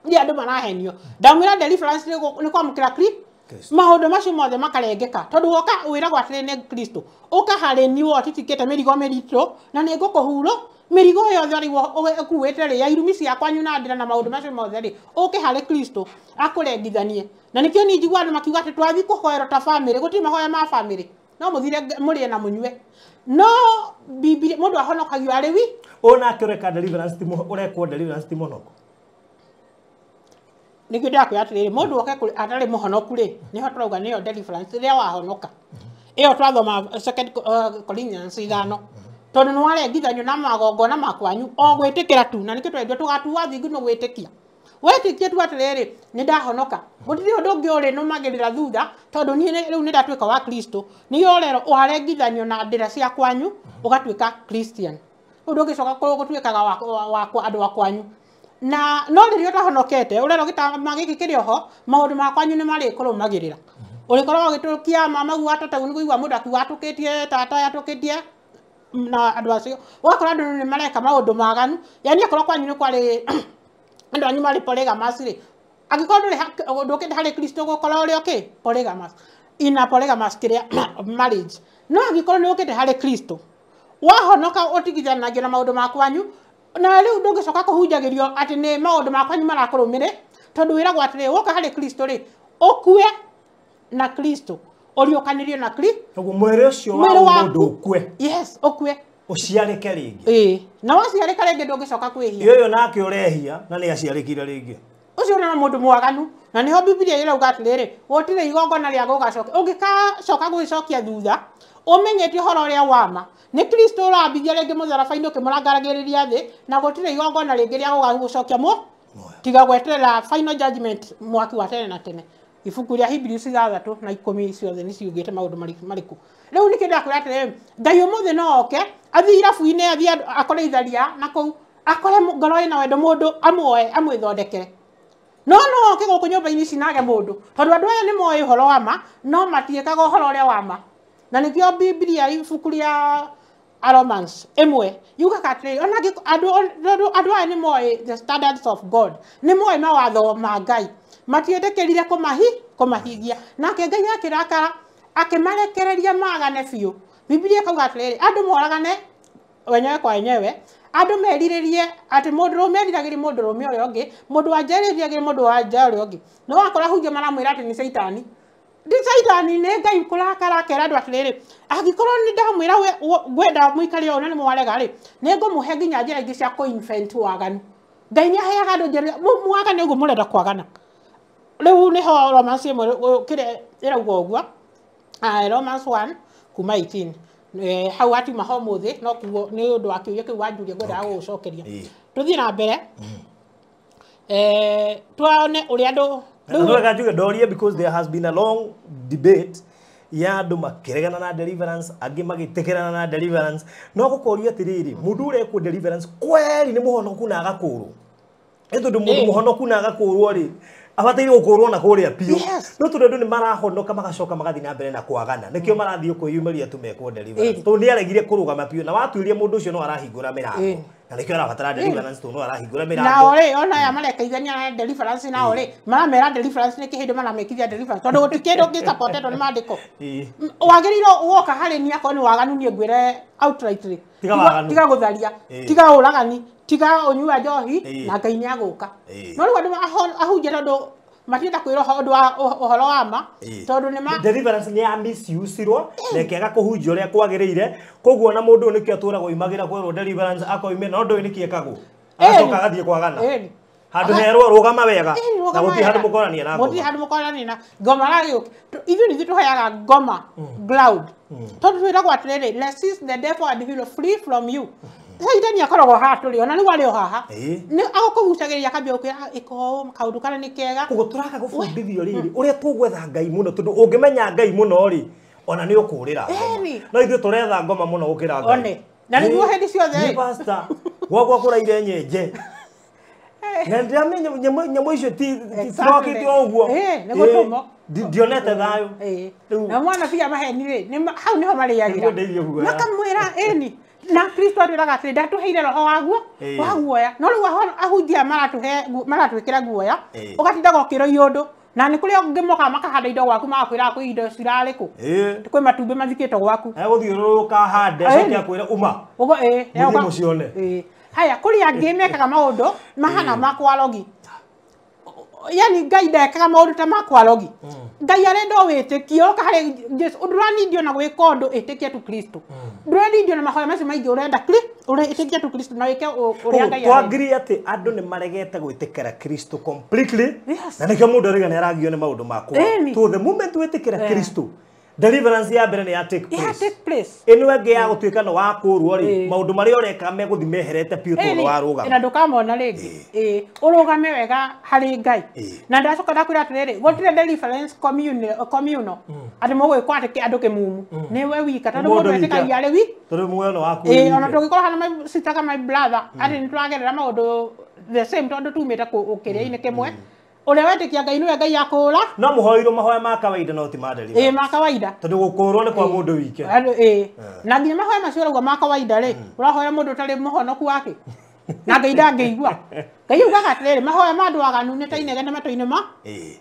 Nĩ andũ marahenio. Ndamwĩra deliverance nĩ kwamũkĩra Kristo. Maũndũ macio mothe makarengeka. Tondũ woka wĩragwo atĩrĩ nĩ Kristo, ũka harĩ niĩ ũtitikĩte mĩrigo mĩritũ na nĩ ngũkũhurũ mĩrigo yothe ũrĩa ũkuĩte rĩ, ya irumi cia kwanyu na ndĩra na maũndũ macio mothe rĩ, ũke harĩ Kristo akũrengithanie. Na nĩkĩo niĩ njiguaga andũ makiuga atĩ twathiĩ kũhoerwo ta bamĩrĩ, gũtirĩ mahoya ma bamĩrĩ. No mũthire mũrĩe na mũnyue. No Bibilia mũndũ ahonokagio arĩ wi. Ũyũ nake ũreka deliverance ti ũrekwo deliverance ti mũhonoku. Nĩkĩo ndĩrakwĩra atĩrĩrĩ, mũndũ oke kũrĩ atarĩ mũhonoku rĩ, nĩho tũrauga nĩyo deliverance rĩrĩa wahonoka. Ĩyo twathoma Second Corinthians 5. Tondũ nĩ warengithanio na magongona ma kwanyu o gwĩtĩkĩra tu, na nĩkĩo twendio tũgatua thingu nĩ gwĩtĩkia. Wetĩkia tu atĩrĩrĩ, nĩ ndahonoka. Gũtirĩ ũndũ ũngĩ ũrĩnũmagĩrĩra thutha, tondũ niĩ rĩu nĩ ndatuĩka wa Kristo. Nĩyo rero warengithanio na ndĩra cia kwanyu, ũgatuĩka Christian. Rĩu ndũngĩcoka gũtuĩkaga wa andũ a kwanyu. Na no rĩrĩa ũtahonokete ũrerwo gĩtama gĩkĩ kĩrĩ oho maũndũ ma kwanyu nĩ marĩkũrũmagĩrĩra. Ũrĩkoragwo ũgĩtũkia mama guo tata nĩ kũigua mũndũ akiuga atũkĩtie tata atũkĩtie na andũ acio ũgakora andũ nĩ mareka maũndũ maganu yani akorwo kwanyu nĩ kwarĩ andũ anyu marĩ polygamous rĩ angĩkorwo ndũrĩ ndũkĩte harĩ Kristo gũkorwo ũrĩ okay polygamous ina polygamous kĩrĩa marriage no angĩkorwo nĩ ũkĩte harĩ Kristo wahonoka ũtigithanagia na maũndũ ma kwanyu na rĩu ndũngĩcoka kũhunjagĩrio atĩ nĩ maũndũ ma kwanyu marakũrũmĩrĩ tondũ wĩragwo atĩrĩ woka harĩ Kristo rĩ ũkue na Kristo ũriũkanĩrio na Kristo Koguo mwĩrĩ ũcio wa mũndũ ũkue. Yes, ũkue. Ũciarĩke rĩngĩ. Ĩĩ. Na waciarĩka rĩngĩ ndũngĩcoka kwĩhia. Ũyũ nake ũrehia na nĩ aciarĩkire rĩngĩ. Ũcio nĩ mũndũ mwaganu na nĩho Bibilia ĩrauga atĩrĩrĩ gũtirĩ igongona rĩa gũgacoka ũngĩgacoka gwĩcokia thutha ũmenyete ũhoro ũrĩa wa ma nĩ Kristo ũrambithia rĩngĩ mũtharaba-inĩ ũkĩmũrangaragĩrĩria thĩ na gũtirĩ igongona rĩngĩ rĩa gũgacokia mũ tiga gweterera final judgment mwaki wa tene na tene. Ibuku rĩa Hebrews 6 na 10 ciothe nĩ ciugĩte maũndũ marĩkũ. Rĩu nĩkĩo ndakwĩra atĩrĩrĩ Ngai ũmũthĩ no oke athiĩ irabu-inĩ athiĩ akore itharia na kũu akore ngoro ĩna wendo mũndũ amuoe amwĩthondekere. No no oke gũkũ nyũmba-inĩ ici nage mũndũ tondũ andũ aya nĩ moĩ ũhoro wa ma no matiĩkaga ũhoro ũrĩa wa ma. Na nĩkĩo Bibilia ibuku rĩa Romans ĩmwe yugaga atĩrĩrĩ ona andũ aya nĩ moĩ the standards of God nĩ moĩ mawatho ma Ngai matiĩtĩkĩrire kũmahingia nake Ngai akĩrakara akĩmarekereria magane biũ. Bibilia ĩkauga atĩrĩrĩ andũ moragane wenyewe kwa wenyewe andũ merirĩrie atĩ mũndũrũme eriragĩria mũndũrũme ũrĩa ũngĩ mũndũ wa nja eriragĩria mũndũ wa nja ũrĩa ũngĩ no wakora hunjia maramwĩra atĩ nĩ caitani ndi caitani nĩ Ngai kũrakara akera andũ atĩrĩrĩ angĩkorwo nĩ ndamwĩra ngwenda mũikare ũũ na nĩ mwarega rĩ nĩ ngũmũhe nginya njĩra ingĩ cia kũ-invent waganu. Ngai nĩ aheaga andũ njĩra mwagane ũguo mũrenda kwagana. Rĩu nĩho Romans ĩmwe kĩrĩa ĩrauga ũguo Romans 1 kuma 18 hau atiuma ho mũthĩ no kuo nĩ ũndũ wa kĩũria kĩu wanjũria ngwendaga gũgũcokeria. Tũthiĩ na mbere tuone ũrĩa andũ rĩu reka njuge ndorie because there has been a long debate ya andũ makĩregana na deliverance angĩ magĩtĩkĩrana na deliverance no gũkoria atĩrĩrĩ mũndũ ũrekwo deliverance kweri nĩ mũhonoku na agakũrwo nĩ tondũ mũndũ mũhonoku na agakũrwo rĩ abataire gũkũrwo na kũrĩa biũ no tondũ andũ nĩ marahonoka magacoka magathiĩ na mbere na kwagana nĩkĩo marathiĩ kwĩyumĩria tumekwo deliverance tondũ nĩ aregire kũrũgama biũ na watuĩria mũndũ ũcio no arahingũra mĩrango na nĩkĩo arabatara deliverance tondũ no arahingũra mĩrango nao rĩ ona aya marekaithania na deliverance nao rĩ maramera deliverance nĩ kĩhĩndĩ maramekithia deliverance tondũ gũtirĩ kĩndũ gĩsupportetwo nĩ maandĩko wagĩrĩirwo woka harĩ niĩ akorwo nĩ waganu niĩ ngwĩre outrightly tiga gũtharia tiga ũragani tiga ũnyua njohi na Ngai nĩ agũka no rĩu andũ ahunjia tondũ matienda kwĩrwo ũndũ wa ũhoro wa ma tondũ nĩ ma deliverance nĩ ya misuse-irwo na ĩkĩaga kũhunjia ũrĩa kwagĩrĩire koguo ona mũndũ ũyũ nĩkĩo atũragwo oimagĩra kwĩrwo deliverance akoimĩra no ndũĩ nĩkĩ ekagwo agacoka agathiĩ kwagana handũ herwo rũgama wega na gũtirĩ handũ mũkonania na ngoma gũtirĩ handũ mũkonania na ngoma ragĩũka ithuĩ nĩ ithuĩ tũheaga ngoma ground tondũ twĩragwo atĩrĩrĩ resist the devil and he will flee from you. Caitani akoragwo haha tũrĩ ona rĩu arĩ o haha nĩ agũkũgucagĩrĩria akambia gũkwĩra ĩka ũũ kaũndũ karĩa nĩ kega koguo tũraga gũbundithio rĩrĩ ũrĩa tũgwetha Ngai mũno tondũ ũngĩmenya Ngai mũno rĩ ona nĩ ũkũrĩra ngoma no ithuĩ tũretha ngoma mũno gũkĩra Ngai one na nĩguo hĩndĩ ciothe nĩ pastor gwakwa kũraire nyenje na ndiramenya nyamũ icio tirokĩte o ũguo nĩ gũtũmwo ndionete thayũ na mwana bia maheni rĩ hau nĩho marĩagĩra makamwĩra ĩni na Kristo atwĩraga atĩrĩ ndatũheire roho waguo wa guoya no rĩu ahunjia maratwĩkĩra guoya ũgatindaga ũkĩroia ũndũ na nĩ kũrĩ angĩ mokaga makahanda indo gwaku magakwĩraga kwĩ indo cirarĩ kũ kwĩ matumbĩ mathikĩtwo gwaku egũthiũrũrũka hande acoke akwĩre uma mũthiĩ mũcione haya kũrĩ angĩ mekaga maũndũ mahana ma kwarogi yani Ngai ndekaga maũndũ ta ma kwarogi Ngai arenda wĩtĩkie ũka harĩ Jesu ndũranindio na gwĩka ũndũ ĩtĩkie tu Kristo ndũranindio na mahoya macio maingĩ ũrenda ĩtĩkie tu Kristo na wĩke ũrĩa Ngai arenda twagiri atĩ andũ nĩ maregete gwĩtĩkĩra Kristo completely na nĩkĩo mũndũ arauga nĩ aragio nĩ maũndũ makwa to the moment wĩtĩkĩra Kristo deliverance ya mbere nĩ ya take place. Ya take place. Ĩno ĩngĩ ya gũtuĩka nĩ wakũrwo rĩ maũndũ marĩa ũreka megũthiĩ meherete biũ tondũ warũgama na ndũkamona rĩngĩ ũrũgame wega harĩ Ngai na ndacoka ndakwĩra atĩrĩrĩ gũtirĩ deliverance communal atĩ mũgwĩkwo atĩ andũ kĩmumu nĩwe wika tondũ mũndũ etĩkagia arĩ wi tondũ muoyo nĩ waku ona tũngĩkorwo hana my sister kana my brother atĩ nĩ tũragerera maũndũ the same tondũ tumĩte kĩrĩa-inĩ kĩmwe. Ũrĩa wetĩkia Ngai nĩwe Ngai akũũra. No mũhoirwo mahoya ma kawaida no ti ma deliverance. Ĩĩ ma kawaida. Tondũ gũkũũrwo nĩ kwa mũndũ wike. Ĩĩ. Na nginya mahoya macio ũrauga ma kawaida rĩ, ũrahoya mũndũ ũtarĩ mũhonoku wake. Na Ngai ndangĩigua. Ngai augaga atĩrĩrĩ, mahoya ma andũ aganu nĩ ta inegene matũ-inĩ ma.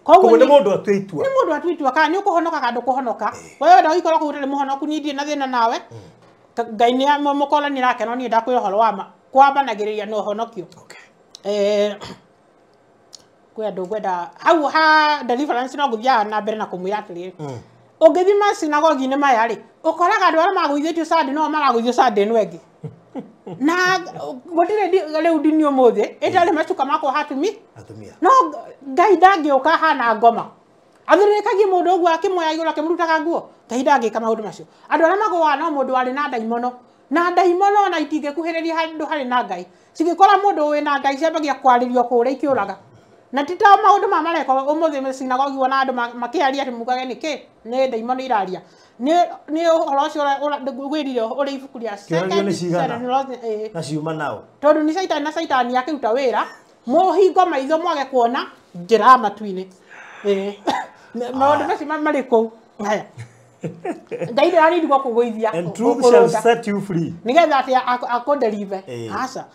Koguo nĩ mũndũ atue itua. Nĩ mũndũ atue itua kana nĩ ũkũhonoka kana ndũkũhonoka. We wenda gũikara kũu ũtarĩ mũhonoku, niĩ ndirĩ na thĩna nawe. Ngai nĩ mũkorani nake, no niĩ ndakwĩra ũhoro wa ma. Kwambanagĩrĩria na ũhonokio. Kwĩ andũ ngwenda hau ha deliverance no ngũthiaga na mbere na kũmwĩra atĩrĩrĩ, ũngĩthiĩ masinagogi-inĩ maya rĩ, ũkoraga andũ arĩa magũithĩtio Sunday no maragũithio Sunday ĩno ĩngĩ. Na gũtirĩ rĩu ndini ũmũthĩ ĩtarĩ macuka ma kuoha atumia. No Ngai ndangĩũka hana ngoma athirĩkagie mũndũ ũguo akĩmuoya igũrũ akĩmũrutaga nguo. Ngai ndangĩka maũndũ macio. Andũ arĩa magũaga no mũndũ warĩ na ndaimono, na ndaimono ona itingĩkuhĩrĩria handũ harĩ na Ngai. Cingĩkora mũndũ wĩna Ngai ciambagia kwarĩrio kũrĩa ikĩũraga. Na ti ta maũndũ ma mareka ũmũthĩ sinagogi wona andũ makĩaria atĩ mugage nĩkĩ nĩ ndaimono iraria. Nĩ ũhoro ũcio ngwĩrire ũrĩ ibuku rĩa Second na ciuma nao. Tondũ nĩ Caitani na Caitani akĩruta wĩra, mũhingo maitho mwage kuona njĩra ya matu-inĩ. Maũndũ macio marĩ kũu. Haya. Ngai ndĩrarirwo kũgũithia. And truth shall set you free. Nĩgetha atĩ akũdeliver. Aca.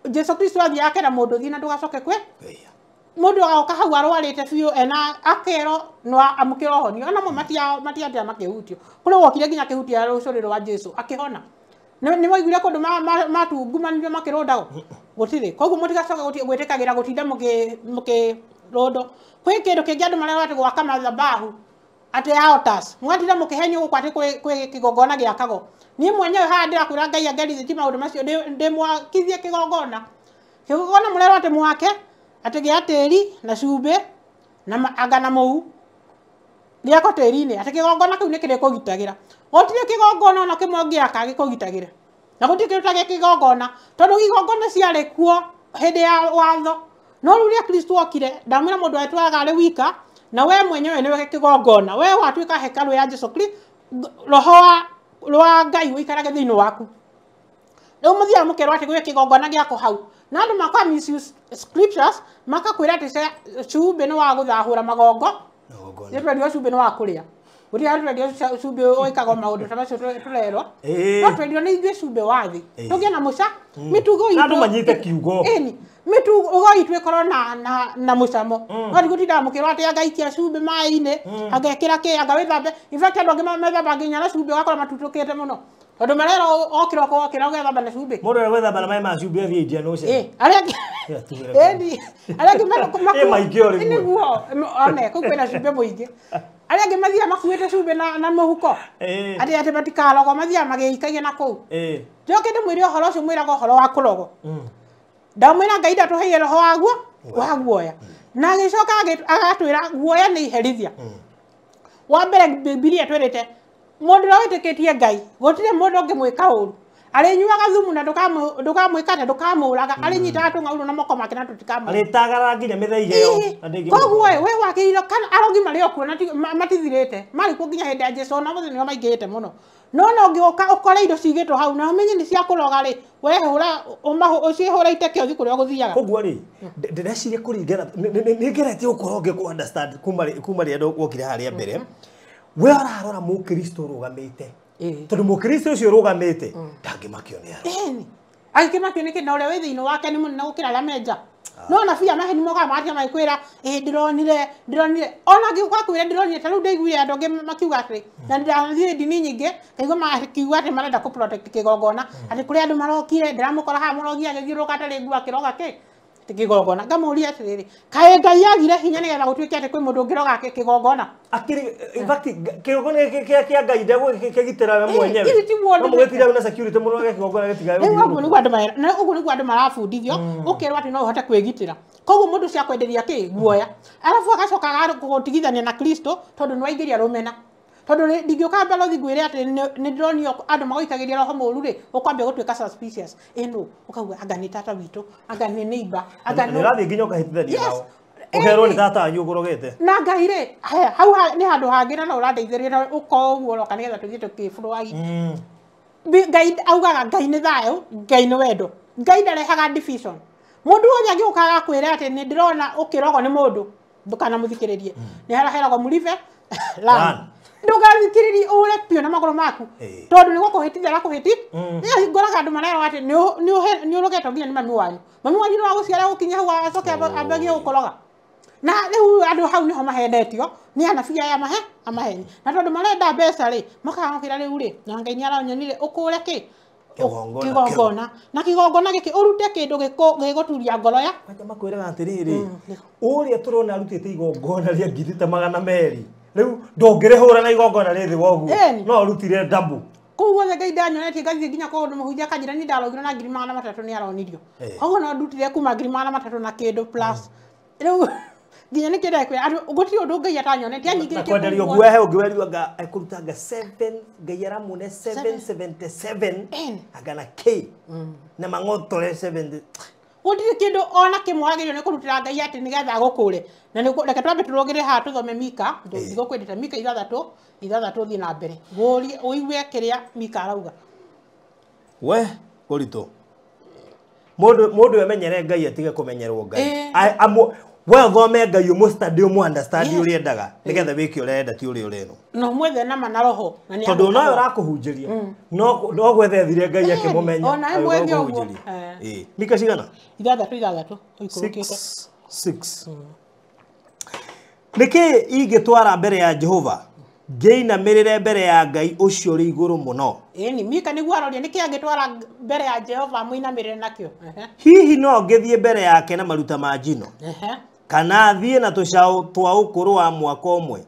Jesu Kristo athiĩ akera mũndũ thiĩ na ndũgacoke kwĩ. Mũndũ agoka hau arwarĩte biũ ena akerwo no amũkĩre ũhonio. Ona mo matiatĩa makĩhutio. Kũrĩ wokire nginya akĩhutia rũcũrĩ rwa Jesu akĩhona. Nĩ mwaiguire kũndũ matungumanire makĩrũndagwo? Gũtirĩ. Koguo mũtigacoke gwĩtĩkagĩra gũtinda mũkĩrũndwo. Kwĩ kĩndũ kĩngĩ andũ marerwo atĩ gwaka mathabahu atĩ altars. Mwatinda mũkĩhenio gũkũ atĩ kwĩ kĩgongona gĩakagwo. Niĩ mwenyewe haha ndĩrakwĩra Ngai angerithĩtie maũndũ macio ndĩmwakithie kĩgongona. Kĩgongona mũrerwo atĩ mwake atĩ gĩa tĩri na cumbĩ na anga na mũhu gĩakwo tĩri-inĩ, atĩ kĩgongona kĩu nĩ kĩrĩkũgitagĩra. Gũtirĩ kĩgongona ona kĩmwe ũngĩaka gĩkũgitagĩre. Na gũtirĩ kĩndũ ta kĩgongona, tondũ igongona ciarĩ kuo hĩndĩ ya watho. No rĩu rĩrĩa Kristo okire, ndamwĩra mũndũ etwaraga arĩ wika, na we mwenyewe nĩwe kĩgongona. We watuĩka hekarũ ya Jesu Kristo, roho wa Ngai ũikarage thĩinĩ waku. Rĩu mũthiaga mũkerwo atĩ gwĩ kĩgongona gĩakwo hau. Na andũ maka misuse scriptures, makakwĩra atĩ cumbĩ nĩ wa gũthahũra magongo. Nĩ twendio cumbĩ nĩ wa kũrĩa. Gũtirĩ handũ twendio cumbĩ wĩkagwo maũndũ ta macio tũrerwo. No twendio nĩ ithuĩ cumbĩ wa thĩ. Tũgĩe na mũca, mĩtugo itũ. Andũ manyite kiugo. Ĩni, mĩtugo itũ ĩkorwo na mũcamo. No ti gũtindaga mũkĩrwo atĩ angaikia cumbĩ maĩ-inĩ, angekĩra kĩ, anga wĩthambe. In fact andũ angĩ methamba nginya na cumbĩ ũgakora matutũkĩte mũno. Tondũ marerwo okĩra ũkĩra ũgethamba na cumbĩ. Mũndũ ũrĩa gwĩthamba na maĩ ma cumbĩ athiĩ Indian Ocean. Arĩa angĩ ĩni, arĩa angĩ maingĩ o rĩmwe. Nĩguo, one kũu kwĩna cumbĩ mũingĩ. Arĩa angĩ mathiaga makuĩte cumbĩ na mũhuko. Atĩ atĩ matikarogwo, mathiaga magĩikagia na kũu. Njoke ndĩmwĩre ũhoro ũcio mwĩraga ũhoro wa kũrogwo. Ndamwĩra Ngai ndatũheire roho waguo wa guoya. Na agĩcoka agatwĩra guoya nĩ iherithia. Wa mbere Bibilia ĩtwĩrĩte mũndũ ũrĩa wĩtĩkĩtie Ngai gũtirĩ mũndũ ũngĩmwĩka ũru. Arĩnyuaga thumu na ndũkamwĩka atĩa, ndũkamũraga. Arĩnyitaga tũng'aurũ na moko make na tũtikamũraga. Arĩtagara nginya mĩthaiga ĩyo. Koguo we wakĩrĩirwo kana arogi marĩ o kuo na matithirĩte. Marĩ kuo nginya hĩndĩ ya Jesu, ona ũmũthĩ nĩo maingĩhĩte mũno. No no ũngĩũka ũkore indo cigĩtwo hau na ũmenye nĩ cia kũroga rĩ, wehũra ũcihũra iteke ũthiĩ kũrĩa ũgũthiaga. Koguo rĩ, ndĩreciria kũringana nĩ ngeretie gũkorwo ngĩkũ understand kuma rĩrĩa wokire harĩa mbere. We ũrarora mũkristo ũrũgamĩte. Tondũ mũkristo ũcio ũrũgamĩte ndangĩmakio nĩ arĩa. Ĩni. Angĩmakio nĩ kĩ na ũrĩa wĩ thĩinĩ wake nĩ mũnene gũkĩra arĩa me nja. No anabii a maheni mokaga magatia magĩkwĩra ĩ ndĩronire ndĩronire, ona angĩũka kwĩra ndĩronire, ta rĩu ndaiguire andũ angĩ makiuga atĩrĩ, na ndĩrathiĩ ndini nyingĩ ngaigua makiuga atĩ marenda kũ protect kĩgongona, atĩ kũrĩ andũ marokire ndĩramũkora haha mũrogi agĩthiũrũrũka atarĩ nguo akĩroga kĩ kĩgongona. Ngamũria atĩrĩrĩ, kaĩ Ngai agire hinya nĩgetha gũtuĩke atĩ kwĩ mũndũ ũngĩroga kĩgongona? Akĩrĩ in fact kĩgongona kĩa Ngai ndegũkĩgitĩra we mwenyewe. Ithuĩ ti muondo. No mũgĩtira na security mũno kĩgongona gĩtigae. Rĩu ũguo nĩguo andũ mara, na ũguo nĩguo andũ marabundithio, ũkerwo atĩ no ũhote kwĩgitĩra. Koguo mũndũ ũcio akwenderia kĩ? Guoya. Arabu agacoka agagũtigithania na Kristo tondũ nĩ waingĩria rũmena. Tondũ ndingĩũka mbalothi ngwĩre atĩ nĩ ndĩronio andũ magũikagĩria roho mũũru rĩ, ũkwambia gũtuĩka suspicious. Ĩ nũ, ũkauga anga nĩ tata witũ, anga nĩ neighbor, anga nĩ ũrathiĩ nginya ũkahĩtithania nao. Ũkerwo nĩ tata wanyu ũkũrogete. Na Ngai rĩ, hau nĩ handũ hangĩ na no ũrandeithĩrĩria na ũkorwo ũguo ũroka nĩgetha tũthiĩ tũkĩbũrũagi. Ngai augaga Ngai nĩ thayũ, Ngai nĩ wendo. Ngai ndarehaga division. Mundu wothe angĩũka agakwĩra atĩ nĩ ndĩrona ũkĩrogwo nĩ mũndũ ndũkanamũthikĩrĩrie. Nĩ haraheragwo mũribe lan. Ndũgathikĩrĩrie ũre biũ na magũrũ maku. Tondũ nĩ gũkũhĩtithia arakũhĩti. Ngoraga andũ marerwo atĩ nĩ ũrogetwo nginya nĩ mami wanyu. Mami wanyu no agũciara gũkinya hau acoke ambagie gũkũroga. Na rĩu andũ hau nĩho mahendetio nĩ anabii aya amaheni. Na tondũ marenda mbeca rĩ, makagũkĩra rĩu rĩ, na Ngai nĩaranyonire ũkũre kĩ? Kĩgongona. Na kĩgongona gĩkĩ ũrute kĩndũ gĩgũturia ngoro ya. Kwanja makwĩraga atĩrĩrĩ, ũrĩa tũrona arutĩte igongona rĩa ngiri ta 200. Rĩu ndũngĩrĩhũra na igongona rĩ thĩ wa ũguo. No ũrutire double. Kũu guothe Ngai ndanyonetie ngathiĩ nginya kwa ũndũ mũhunjia akanjĩra niĩ ndarogirwo na ngiri 300 nĩ aronirio. Koguo no ndutire kuma ngiri 300 na kĩndũ plus. Rĩu nginya nĩ kĩndũ kwĩra andũ gũtirĩ ũndũ Ngai atanyonetie anyingĩrĩtie. Kwenderio guo he ũngĩ werirwo anga ekũruta anga 7 Ngai aramune 777 anga na K na mang'otore 7. Gũtirĩ kĩndũ ona kĩmwe wagĩrĩirwo nĩ kũrutĩra Ngai atĩ nĩgetha agũkũre. Na reke twambe tũrũgĩre haha tũthome Mika, ndigũkwendete Mika 6 6 thiĩ na mbere. Ngũrie ũigue kĩrĩa Mika arauga. We ũritũ. Mũndũ emenyere Ngai atige kũmenyerwo Ngai. We ũthome Ngai ũmũ-study ũmũ-understand ũrĩa endaga nĩgetha wĩke ũrĩa arenda ti ũrĩa ũrerwo. No mwethe nama na roho. Tondũ nowe ũrakũhunjĩria. No gwethe ethire Ngai akĩmũmenya. Ona mwethe ũguo. Mika cigana? 6 6 ũikũrũkĩte. 6. Nĩkĩ ingĩtwara mbere ya Jehova ngĩinamĩrĩre mbere ya Ngai ũcio ũrĩ igũrũ mũno? Ĩni Mika nĩguo aroria nĩkĩ angĩtwara mbere ya Jehova mũinamĩrĩre nakĩo. Hihi no ngĩthiĩ mbere yake na maruta ma njino? Kana thiĩ na tũcaũ twa ũkũrũ wa mwaka ũmwe?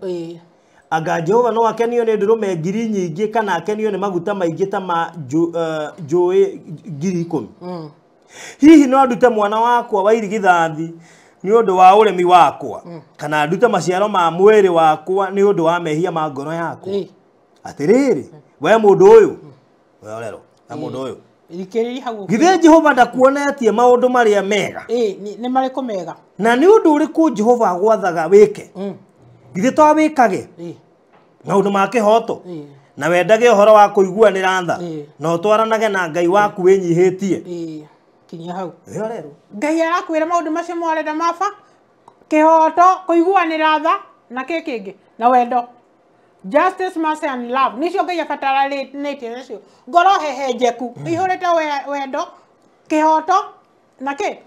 Anga Jehova no akenio nĩ ndũrũme ngiri nyingĩ kana akenio nĩ maguta maingĩ ta ma njũĩ 10,000? Hihi no ndute mwana wakwa wa irigithathi nĩ ũndũ wa ũremi wakwa kana ndute maciaro ma mwĩrĩ wakwa nĩ ũndũ wa mehia ma ngoro yakwa? Atĩrĩrĩ, we mũndũ ũyũ, we ũrerwo na mũndũ ũyũ, githĩ Jehova ndakuonetie maũndũ marĩa mega? Nĩ marĩkũ mega? Na nĩ ũndũ ũrĩkũ Jehova agwathaga wĩke? Githĩ to wĩkage maũndũ ma kĩhooto na wendage ũhoro wa kũiguanĩra tha na ũtwaranage na Ngai waku wĩnyihĩtie? Kinyia hau. Ngai arakwĩra maũndũ macio mwarenda maba kĩhooto, kũiguanĩra tha na kĩ kĩngĩ na wendo. Justice, mercy and love nicio Ngai abataranĩtie nacio. Ngoro hehenjeku ĩihũrĩte wendo, kĩhooto na kĩ?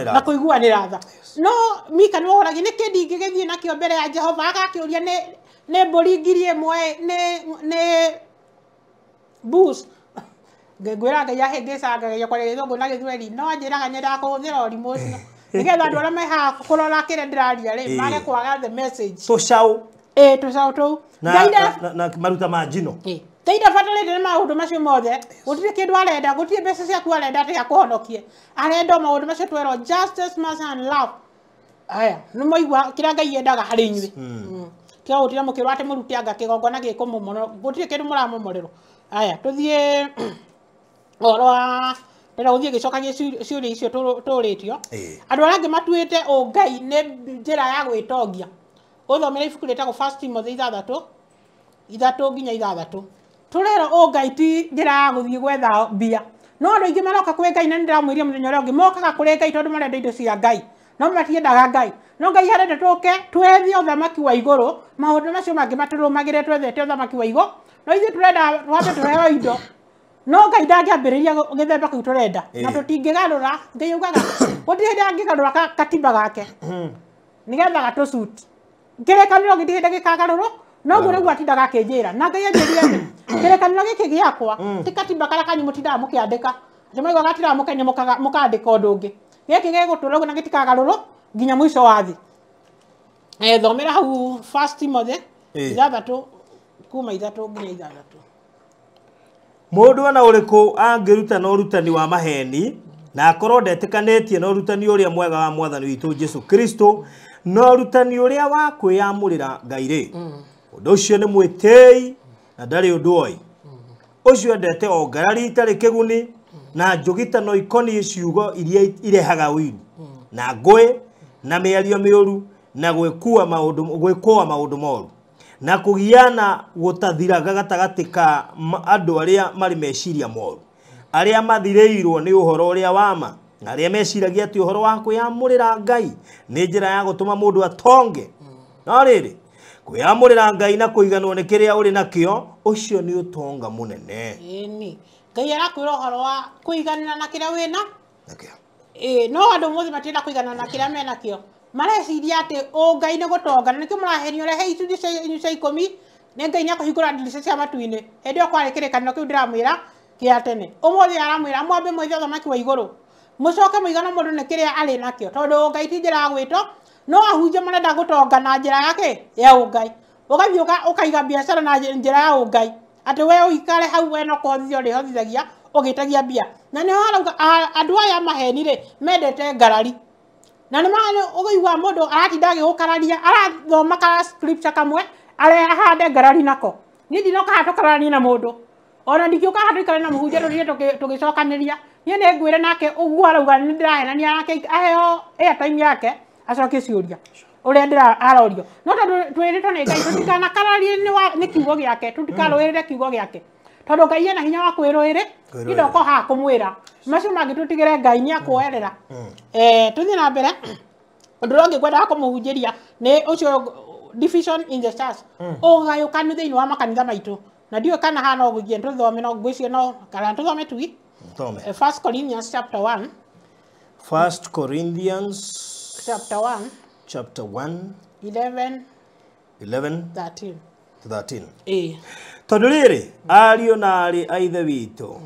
Na kũiguanĩra tha. No Mika nĩ wohoragia nĩkĩ ndingĩgĩthiĩ nakĩo mbere ya Jehova agakĩũria nĩ mbũri 1,000 nĩ boost. Ngwĩra Ngai ahĩngĩcangagia kwaria gĩthũngũ na gĩthweri no anjĩraga nyendaga kũhũthĩra ũrimũ ũcio nĩgetha andũ arĩa me haha kũrora kĩrĩa ndĩraria rĩ mage kwaga the message. Tũcaũ. Tũcaũ tũu. Na maruta ma njino. Ngai ndabatarĩte nĩ maũndũ macio mothe. Gũtirĩ kĩndũ arenda, gũtirĩ mbeca ciaku arenda atĩ akũhonokie. Arenda maũndũ macio twerwo justice, mercy and love. Aya, nĩ mwaigua kĩrĩa Ngai endaga harĩ inyuĩ. Kĩa gũtira mũkĩrwo atĩ mũrute anga kĩgongona gĩkũmomorwo, gũtirĩ kĩndũ mũramomorerwo. Aya, tũthiĩ ũhoro wa ndĩrenda gũthiĩ ngĩcokagia ciũria icio tũrĩtio. Andũ arĩa angĩ matuĩte ũngai nĩ njĩra ya gwĩtongia. Ũthomere ibuku rĩtagwo First Timothy 6 3 nginya 6. Tũrerwo ũngai ti njĩra ya gũthiĩ gwetha mbia. No andũ aingĩ maroka kwĩ Ngai na nĩndĩramwĩria mũthenya ũrĩa ũngĩ mokaga kũrĩ Ngai tondũ marenda indo cia Ngai. No matiendaga Ngai. No Ngai arenda tũke twethe ũthamaki wa igũrũ, maũndũ macio mangĩ matũrũmagĩrĩre twethete ũthamaki wa igũrũ. No ithuĩ tũrenda twambe tũheo indo. No Ngai ndangĩambĩrĩria gĩthemba kĩu tũrenda. Na tũtingĩgarũra, Ngai augaga gũtirĩ hĩndĩ angĩgarũra katiba gake nĩgetha gatũsuit. Kĩrĩkanĩro gĩtirĩ hĩndĩ gĩkagarũrwo, noguo nĩguo atindaga akĩnjĩra. Na Ngai anjĩrire atĩ kĩrĩkanĩro gĩkĩ gĩakwa ti katiba karĩa kanyu mũtindaga mũkĩandĩka. Atĩ mwaigua gatindaga mũkenia mũkandĩka ũndũ ũngĩ. Gĩkĩ gĩgũtũra ũguo na gĩtikagarũrwo nginya mũico wa thĩ. Thomera hau First Timothy 6 kuma 3 nginya 6. Mũndũ ona ũrĩkũ angĩruta na ũrutani wa maheni na akorwo ndetĩkanĩtie na ũrutani ũrĩa mwega wa Mwathani witũ Jesu Kristo na ũrutani ũrĩa wa kwĩyamũrĩra Ngai rĩ, ũndũ ũcio nĩ mwĩtĩi na ndarĩ ũndũ oĩ. Ũcio endete o ngarari itarĩ kĩguni na njũgitano ikoniĩ ciugo iria irehaga ũiru na ngũĩ na mĩario mĩũru na gwĩkũa maũndũ moru na kũgiana gũtathiraga gatagatĩ ka andũ arĩa marĩ meciria moru arĩa mathirĩirwo nĩ ũhoro ũrĩa wa ma Na arĩa meciragia atĩ ũhoro wa kwĩyamũrĩra Ngai nĩ njĩra ya gũtũma mũndũ atonge. No rĩrĩ, kwĩyamũrĩra Ngai na kũiganwo nĩ kĩrĩa ũrĩ nakĩo, ũcio nĩ ũtonga mũnene. Ĩni Ngai arakwĩra ũhoro wa kũiganĩra na kĩrĩa wĩna Nakĩo. Ĩĩ, no andũ mothe matienda kũiganana na kĩrĩa menakĩo. Mareciria atĩ ũngai nĩ gũtonga, na nĩkĩo mũrahenio rehe icunjĩ cia cia 10 nĩ Ngai nĩakũhingũra ndirica cia matu-inĩ. Hĩndĩ ĩyo kwarĩ kĩrĩkanĩro kĩu ndĩramwĩra kĩa tene. Ũmũthĩ aramwĩra mwambe mwethe ũthamaki wa igũrũ, mũcoke mũigane mũndũ nĩ kĩrĩa arĩ nakĩo, tondũ ũngai ti njĩra ya gwĩtwo. No ahunjia marenda gũtonga na njĩra yake ya ũngai, ũgathiĩ ũkaiga biacara na njĩra ya ũngai, atĩ we ũikare hau we no kũhothithia ũrĩhotithagia ũgĩtagia mbia. Na nĩho harauga andũ aya maheni rĩ mendete ngarari, na nĩ ũkaigua mũndũ aratinda agĩgũkararia, arathoma ka scripture kamwe arehande ngarari nako. Niĩ ndinoka haha tũkararanie na mũndũ, ona ndingĩũka haha tũikare na mũhunjia tũthiĩ tũgĩcokanĩria. Niĩ nĩ ngwĩre nake ũguo arauga nĩ ndĩrahenania nake, aheo airtime yake acokie ciũria ũrĩa ndĩra arorio. No tondũ twĩrĩtwo nĩ Ngai tũtikanakararie nĩ kiugo gĩake, tũtikarũĩrĩre kiugo gĩake, tondũ Ngai ena hinya wa kwĩrũĩrĩ. Niĩ ndoka haha kũmwĩra macio mangĩ tũtigĩre Ngai nĩ akuoerera. Tũthiĩ na mbere. Ũndũ ũrĩa ũngĩ ngwendaga kũmũhunjĩria nĩ ũcio division in the church, ũgayũkanu thĩinĩ wa makanitha maitũ. Na ndiũĩ kana haha no ngũigie tũthome, no ngwĩciria no kana tũthome tui. Thome. 1 Corinthians chapter 1. 1 Corinthians chapter 1 chapter 1 11 11 13 to 13. Ĩĩ. Tondũ rĩrĩ, ariũ na aarĩ a Ithe witũ,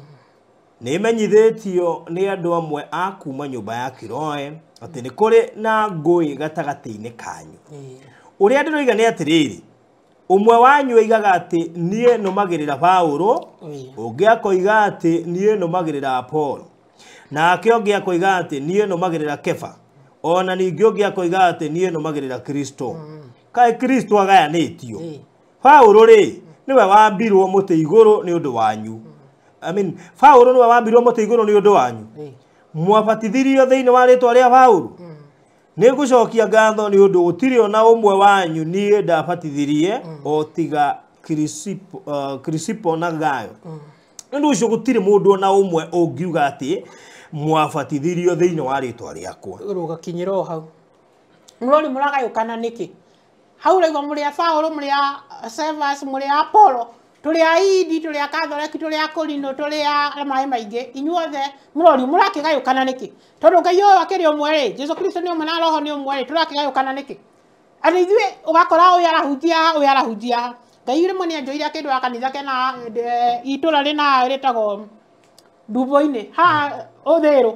nĩ menyithĩtio nĩ andũ amwe a kuma nyũmba ya Kiroe atĩ nĩ kũrĩ na ngũĩ gatagatĩ-inĩ kanyu. Ũrĩa ndĩroiga nĩ atĩrĩrĩ, ũmwe wanyu oigaga atĩ niĩ nũmagĩrĩra Paũlũ, ũngĩ akoiga atĩ niĩ nũmagĩrĩra Apolo, nake ũngĩ akoiga atĩ niĩ nũmagĩrĩra Kefa, ona ningĩ ũngĩ akoiga atĩ niĩ nũmagĩrĩra Kristo. Kaĩ Kristo agayanĩtio? Paũlũ rĩ, nĩwe wambirwo mũtĩ igũrũ nĩ ũndũ wanyu. I mean, Paũlũ nĩwe wambirwo mũtĩ igũrũ nĩ ũndũ wanyu. Mwabatithirio thĩinĩ wa rĩtwa rĩa Paũlũ. Nĩ ngũcokia ngatho nĩ ũndũ gũtirĩ ona ũmwe wanyu niĩ ndabatithirie o tiga Kirisipo na Gayo. Nĩ ũndũ ũcio gũtirĩ mũndũ ona ũmwe ũngiuga atĩ mwabatithirio thĩinĩ wa rĩtwa rĩakwa. Rũgakinyĩra o hau. Mũrori mũragayũkana nĩkĩ? Hau ũraigua mũrĩ a Paũlũ, mũrĩ a Cephas, mũrĩ a Apollo, tũrĩ a Indi, tũrĩ a Katholeki, tũrĩ a Korino, tũrĩ a maĩ maingĩ. Inyuothe mũrori mũrakĩgayũkana nĩkĩ? Tondũ Ngai ũyũ akĩrĩ ũmwe rĩ, Jesu Kristo nĩ ũmwe na Roho nĩ ũmwe rĩ, tũrakĩgayũkana nĩkĩ? Atĩ ithuĩ ũgakora ũyũ arahunjia haha, ũyũ arahunjia haha. Ngai rĩmwe nĩ anjoire akĩndwara kanitha kena itũra rĩna rĩtagwo Ndumbo-inĩ haha Ũthĩrũ.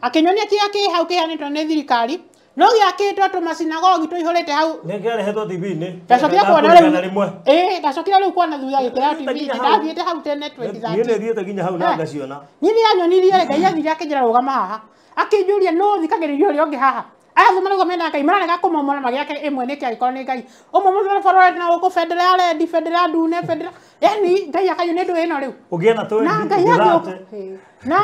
Akĩnyonia kĩrĩa kĩ hau kĩheanĩtwo nĩ thirikari, no gĩakĩtwo tũmasinagogi tũihũrĩte hau. Nĩ kĩarehetwo TV-inĩ. Ndacokire kuona rĩu. Ĩĩ, ndacokire rĩu kuona thutha gĩkĩrehwo TV-inĩ. Ndathiĩte hau tene 2013. Niĩ nĩ thiĩte nginya hau na ngaciona. Niĩ nĩ anyonirie rĩ, Ngai athire akĩnjĩra rũgama haha. Akĩnjũria nũ thikagĩrĩria ũrĩa ũngĩ haha. Aya thoma marauga mena Ngai, mararega kũmomora magĩake ĩmwe nĩkĩ angĩkorwo nĩ Ngai. Ũmwe mũthemba na gũkũ bendera ya rendi, bendera ndune, bendera. Yaani Ngai akanyona nĩ ndũ ĩno rĩu. Ũngĩona twendi, Na Ngai agĩũka. Na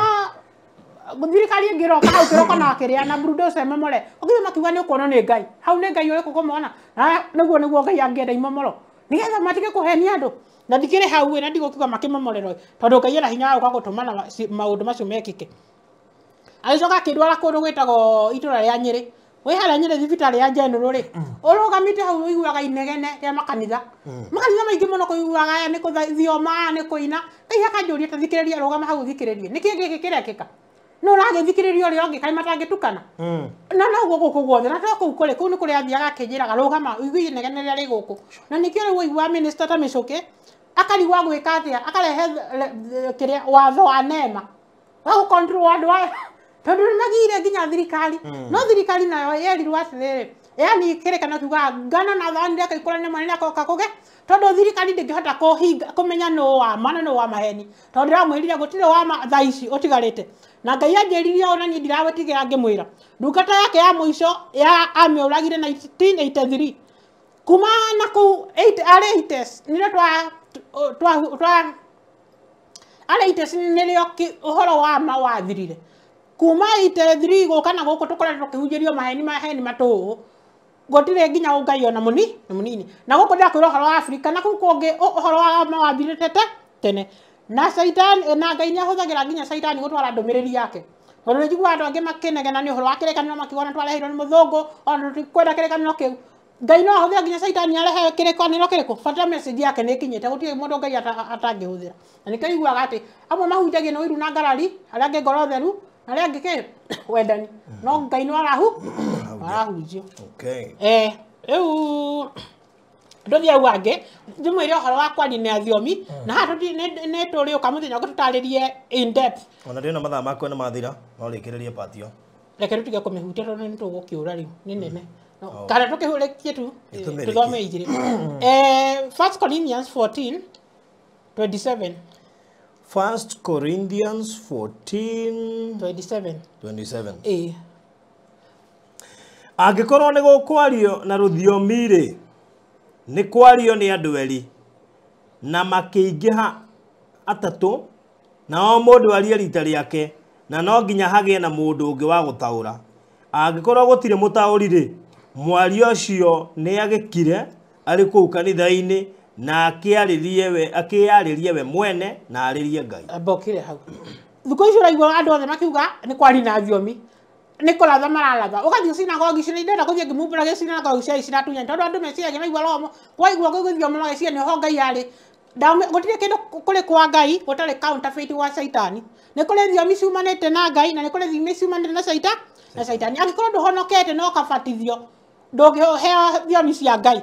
thirikari ĩngĩroka hau kĩroko na kĩrĩa na bulldozer ĩmomore. Ũngĩthiĩ makiuga nĩ ũkuonwo nĩ Ngai. Hau nĩ Ngai ũrĩkũ kũmona? Na nĩguo nĩguo Ngai angĩenda imomoro. Nĩgetha matige kũhenia andũ. Na ndikĩrĩ hau ĩ, na ndigũkiuga makĩmomorerwo. Tondũ Ngai ena hinya wa gũka gũtũma na maũndũ macio mekĩke. Agĩcoka akĩndwara kũndũ gwĩtagwo itũra rĩa Nyĩrĩ. Wĩ harĩa Nyĩrĩ thibitarĩ ya General rĩ, ũrũgamĩte hau ũiguaga inegene rĩa makanitha. Makanitha maingĩ mũno kũiguaga aya nĩ gũthioma, aya nĩ kũina. Ngai akanjũria ta thikĩrĩria, rũgama hau ũthikĩrĩrie. Nĩkĩ gĩkĩ kĩrekĩka? No ũragĩthikĩrĩria ũrĩa ũngĩ kaĩ matangĩtukana? Na noguo gũkũ guothe, na to kũu kũrĩ, kũu nĩ kũrĩa athiaga akĩnjĩraga rũgama, ũigue inegene rĩrĩa rĩ gũkũ. Na nĩkĩo rĩu ũiguaga minister ta Mĩcũkĩ, akarigwo gwĩka atĩa, akarehe kĩrĩa watho wa nema wa gũ-control andũ aya. Tondũ nĩ magire nginya thirikari. No thirikari nayo yerirwo atĩrĩrĩ, yani kĩrĩkanĩro kiugaga ngano na thani reke ikũrane mwana nĩakoka kũge, tondũ thirikari ndĩngĩhota kũhinga kũmenya nũ wa ma na nũ wa maheni. Tondũ ndĩramwĩrire gũtirĩ wa ma thaa ici ũtigarĩte. Na Ngai anjĩririe ona niĩ ndiragwĩtigĩra ngĩmwĩra. Ndungata yake ya mũico ya amĩũragire 1983. Kuma na kũu arĩ eighties, nĩrĩo twa arĩ eighties nĩrĩo ũhoro wa ma wathirire. Kuma 83 gũka na gũkũ tũkoretwo tũkĩhunjĩrio maheni maheni matũhũ. Gũtirĩ nginya ũngai ona mũnini. Na gũkũ ndĩrakwĩra ũhoro wa Afrika, na kũu kũngĩ ũhoro wa ma wathirĩte tene. Na Caitani, na Ngai nĩahũthagĩra nginya Caitani gũtwara ndũmĩrĩri yake. Tondũ nĩ njiguaga andũ angĩ makĩnegena nĩ ũhoro wa kĩrĩkanĩro makiuga twareheirwo nĩ mũthũngũ ona tũtikwenda kĩrĩkanĩro kĩu. Ngai no ahũthĩre nginya caitani arehe kĩrĩkanĩro kĩrĩkũ, bata message yake nĩ ĩkinyĩte, gũtirĩ mũndũ Ngai atangĩhũthĩra. Na nĩkĩo iguaga atĩ amwe mahunjagia nĩ ũiru na ngarari, arĩa angĩ ngoro theru, na arĩa angĩ kĩ wendani, no Ngai no arahunjio. Okay. Rĩu ndũthiĩ hau angĩ ndĩmwĩre ũhoro wa kwaria na thiomi, na haha nĩ tũrĩũka mũthenya ũngĩ tũtarĩrie in depth. Ona ndĩna mathaa makwa nĩ mathira, no rĩkĩrĩrie part ĩyo. Reke tũtige kũmĩhutia tondũ nĩ tũgũkĩũra rĩu, nĩ nene. Kana tũkĩhũrĩkie tu tũthome igĩrĩ. 1 Corinthians 14:27. 1 Corinthians 14:27. 27. Angĩkorwo nĩ gũkwario na rũthiomi rĩ, nĩ kwario nĩ andũ erĩ na makĩingĩha atatũ, na o mũndũ arie rita rĩake, na no nginya hagĩe na mũndũ ũngĩ wa gũtaũra. Angĩkorwo gũtirĩ mũtaũri rĩ, mwario ũcio nĩ agĩkire arĩ kũu kanitha-inĩ na akĩarĩrie we mwene na arĩrie Ngai. Mbokire hau. Thikũ ici ũraigua andũ othe makiuga nĩ kwaria na thiomi, nĩ kũratha mararatha. Ũgathiĩ sinagogi ici, ndĩrenda kũthiĩ ngĩmumbũragia sinagogi cia ici natunyani, tondũ andũ meciragia maigua roho, waigua gũgĩthioma mageciria nĩ ho Ngai arĩ. Gũtirĩ kĩndũ kũrĩ kwa Ngai gũtarĩ counterfeit gwa caitani. Nĩ kũrĩ thiomi ciumanĩte na Ngai na nĩ kũrĩ thiomi ciumanĩte na caitani. Angĩkorwo ndũhonokete na ũkabatithio, ndũngĩheo thiomi cia Ngai.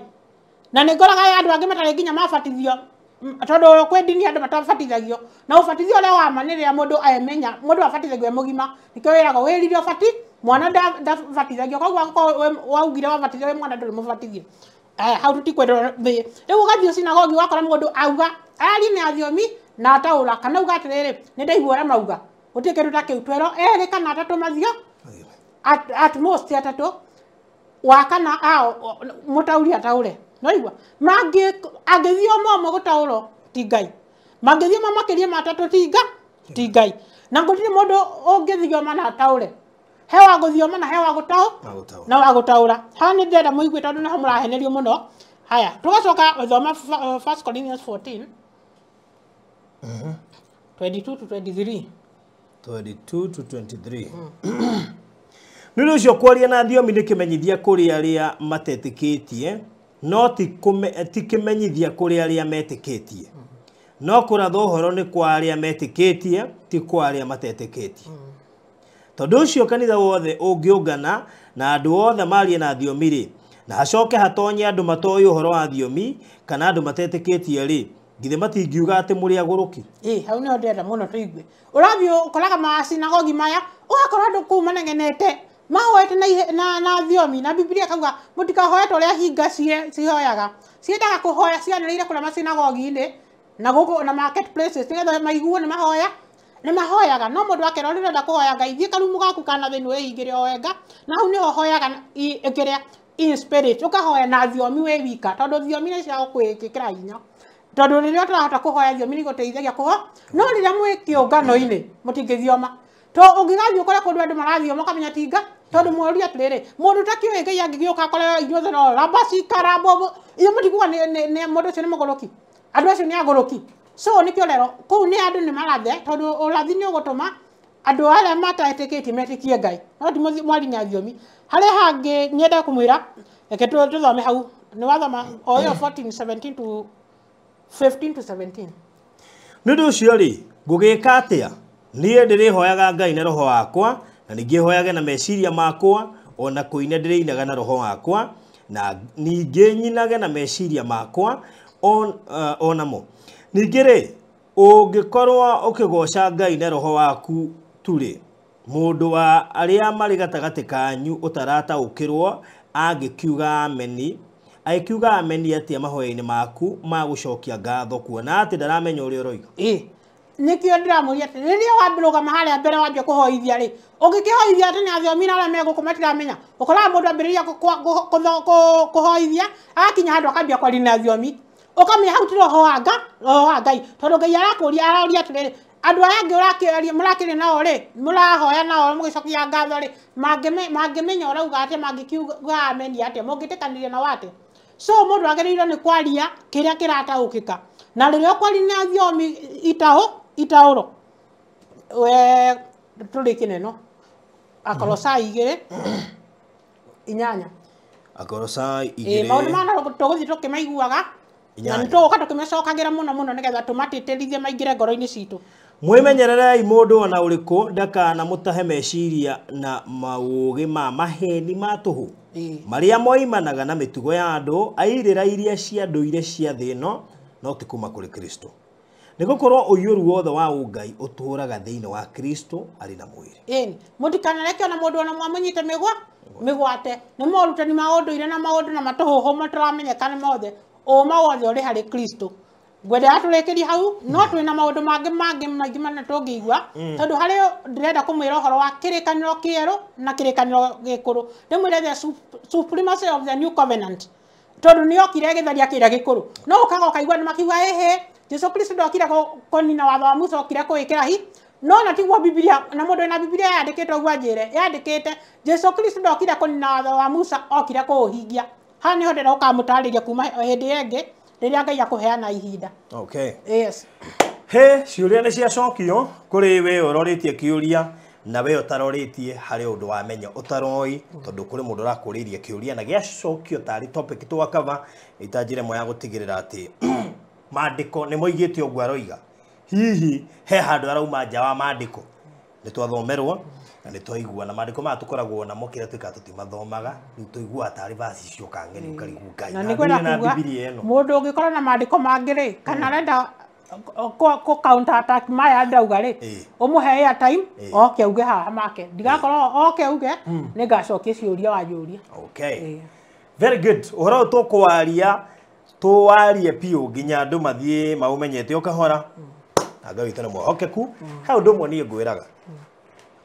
Na nĩ ngoraga andũ angĩ matarĩ nginya mabatithio, tondũ kwĩ ndini andũ matabatithagio. Na ũbatithio ũrĩa wa ma nĩ rĩrĩa mũndũ emenya, mũndũ abatithagio e mũgima. Nĩkĩo wĩragwo wĩrire ũbati, mwana ndabatithagio. Koguo angĩkorwo waugire wabatithio wĩ mwana ndũrĩ mũbatithie. Hau tũtikwendwo thĩ. Rĩu ũgathiĩ sinagogi ũgakora mũndũ auga arie na thiomi na ataũra, kana auga atĩrĩrĩ, nĩ ndaigua ũrĩa mauga. Gũtirĩ kĩndũ ta kĩu, twerwo erĩ kana atatũ mathio, at most atatũ, wa kana mũtaũri ataũre. Noigua angĩthioma ũmwe gũtaũrwo ti Ngai, mangĩthioma makĩria ma atatũ ti Ngai. Na gũtirĩ mũndũ ũngĩthioma na ataũre. He wa gũthioma na he wa gũtaũ na wa gũtaũra. Haha nĩ ndĩrenda mũigue tondũ nĩho mũrahenerio mũno. Haya, tũgacoka gũthoma 1 Corinthians 14 22 to 23. 22 to 23. Nĩ ũndũ ũcio kwaria na thiomi nĩ kĩmenyithia kũrĩ arĩa matetĩkĩtie, no ti kĩmenyithia kũrĩ arĩa metĩkĩtie. No kũratha ũhoro nĩ kwa arĩa metĩkĩtie, ti kwa arĩa matetĩkĩtie. Tondũ ũcio kanitha wothe ũngĩũngana na andũ othe marie na thiomi rĩ, na hacoke hatonye andũ matoĩ ũhoro wa thiomi kana andũ matetĩkĩtie rĩ, githĩ matingiuga atĩ mũrĩ agũrũki? Hau nĩho ndĩrenda mũno tũigue. Ũrathiĩ ũkoraga masinagogi maya, ũgakora andũ kũu manengenete mahoete na thiomi, na Bibilia kauga mũtikahoe ta ũrĩa hinga cihoyaga. Ciendaga kũhoya cianĩrĩire kũrĩa masinagogi-inĩ na gũkũ na market places nĩgetha maiguo nĩ mahoya. Nĩ mahoyaga, no mũndũ akerwo ndĩrenda kũhoya Ngai, thiĩ karumu gaku kana thĩinĩ wĩhingĩre ũhoe Ngai, na hau nĩho ũhoyaga kĩrĩa in spirit, ũkahoya na thiomi wĩ wika, tondũ thiomi nĩ cia gũkwĩkĩra hinya. Tondũ rĩrĩa ũtarahota kũhoya thiomi nĩ igũteithagia kũho, no rĩrĩa mwĩ kĩũngano-inĩ mũtingĩthioma. To ũngĩgathiĩ ũkore kũndũ andũ marathioma ũkamenya ti Ngai, tondũ mũũria atĩrĩrĩ, mũndũ ũtakĩũĩ Ngai angĩgĩũka akore inyuothe no ramba cikaramba, inyuĩ mũtikuga nĩ mũndũ ũcio nĩ mũgũrũki, andũ acio nĩ agũrũki. So nĩkĩo rero kũu nĩ andũ nĩ marathe, tondũ ũrathi nĩ ũgũtũma andũ arĩa matetĩkĩtie metĩkie Ngai, no ti mwari na thiomi. Harĩa hangĩ nyende kũmwĩra, reke tũthome hau, nĩ wathoma o ĩyo 14:17 to 15 to 17. Nĩ ũndũ ũcio rĩ, ngũgĩka atĩa? Niĩ ndĩrĩhoyaga Ngai na roho wakwa, na ningĩ hoyage na meciria makwa, ona kũina ndĩrĩinaga na roho wakwa, na ningĩ nyinage na meciria makwa onamo. Ningĩ rĩ, ũngĩkorwo ũkĩgoca Ngai na roho waku tu rĩ, mũndũ wa arĩa marĩ gatagatĩ kanyu ũtarataũkĩrwo angĩkiuga ameni, agĩkiuga ameni atĩa mahoya-inĩ maku ma gũcokia ngatho, kuona atĩ ndaramenya ũrĩa ũroiga? Nĩkĩo ndĩramũria atĩ rĩrĩa wambĩrũgama harĩa mbere wambia kũhoithia rĩ, ũngĩkĩhoithia atĩ nĩ athiomi na arĩa me gũkũ matiramenya, ũkoraga mũndũ ambĩrĩria kũhoithia, agakinya handũ akambia kwaria na thiomi, ũkamenya hau ti roho wa Ngai, tondũ Ngai arakũria aroria atĩrĩrĩ, andũ aya angĩ mũrakĩria nao rĩ, mũrahoya nao mũgĩcokia ngatho rĩ, mangĩmenya ũrauga atĩa, mangĩkiuga ameni atĩa, mũngĩtĩkanĩria nao atĩa? So mũndũ agĩrĩirwo nĩ kwaria kĩrĩa kĩrataũkĩka, na rĩrĩa ũkwaria na thiomi itaũrwo. Tũrĩkie neno Akolosai 2:8. Akolosai 2. Maũndũ mana tũgũthiĩ tũkĩmaiguaga na nĩtũgũka tũkĩmacokagĩra mũno mũno nĩgetha tũmatĩtĩrithie maingĩre ngoro-inĩ citũ. Mwĩmenyererei mũndũ ona ũrĩkũ ndakanamũtahe meciria na maũgĩ ma maheni ma tũhũ marĩa moimanaga na mĩtugo ya andũ airĩra iria cia ndũire cia thĩ ĩno no ti kuma kũrĩ Kristo. Nĩgũkorwo ũiyũru wothe wa ũngai ũtũũraga thĩinĩ wa Kristo arĩ na mwĩrĩ. Ĩni mũtikanareke ona mũndũ ona mwamũnyite mĩgwate nĩ morutani ma ũndũire na maũndũ na matũhũhũ mataramenyeka nĩ mothe. Ũma wothe ũrĩ harĩ Kristo. Ngwendaga tũrĩkĩrie hau no twĩna maũndũ mangĩ mangĩ maingĩ mana tũngĩigua tondũ harĩ ndĩrenda kũmwĩra ũhoro wa kĩrĩkanĩro kĩerũ na kĩrĩkanĩro gĩkũrũ. Ndĩmwĩre the supremacy of the new covenant tondũ nĩokire agĩtharia kĩrĩa gĩkũrũ. No ũkaga ũkaigua nĩ makiuga ĩhĩ Jesu Kristo ndokire kũnina watho wa Musa, okire kũwĩkĩra hi. No na tiguo Biblia na mũndũ wĩna Biblia yandĩkĩtwo ũguo anjĩre yandĩkĩte Jesu Kristo ndokire kũnina watho wa Musa, okire kũũhingia. Haha nĩho ndĩrenda gũkamũtarĩria kuma hĩndĩ ĩngĩ rĩrĩa Ngai akũheana ihinda. Okay. Yes. He ciũria nĩ ciacokio kũrĩ we ũrorĩtie kĩũria na we ũtarorĩtie harĩ ũndũ wamenya ũtaroi tondũ kũrĩ mũndũ ũrakũrĩirie kĩũria na gĩacokio tarĩ topic twakava ĩta njĩra ĩmwe ya gũtigĩrĩra atĩ maandĩko nĩ moigĩte ũguo aroiga. Hihi he handũ arauma nja wa maandĩko. Nĩ twathomerwo na nĩ twaigua na maandĩko maya tũkoragwo namo kĩrĩa twĩkaga tũtimathomaga rĩu tũiguaga tarĩ verse cioka ng'eni ũkarigwo Ngai na nĩngwenda kuga mũndũ ũngĩkorwo na maandĩko mangĩ rĩ kana arenda kũ counter attack maya ndauga rĩ ũmũhe airtime oke auge haha make ndigakorwo oke auge nĩngacokia ciũria wanjũria. Okay. Very good. Ũhoro ũyũ tũkwaria tũwarie biũ nginya andũ mathiĩ maũmenyete o kahora. Na Ngai witũ nĩ mwĩhokeku. He ũndũ ũmwe niĩ ngwĩraga.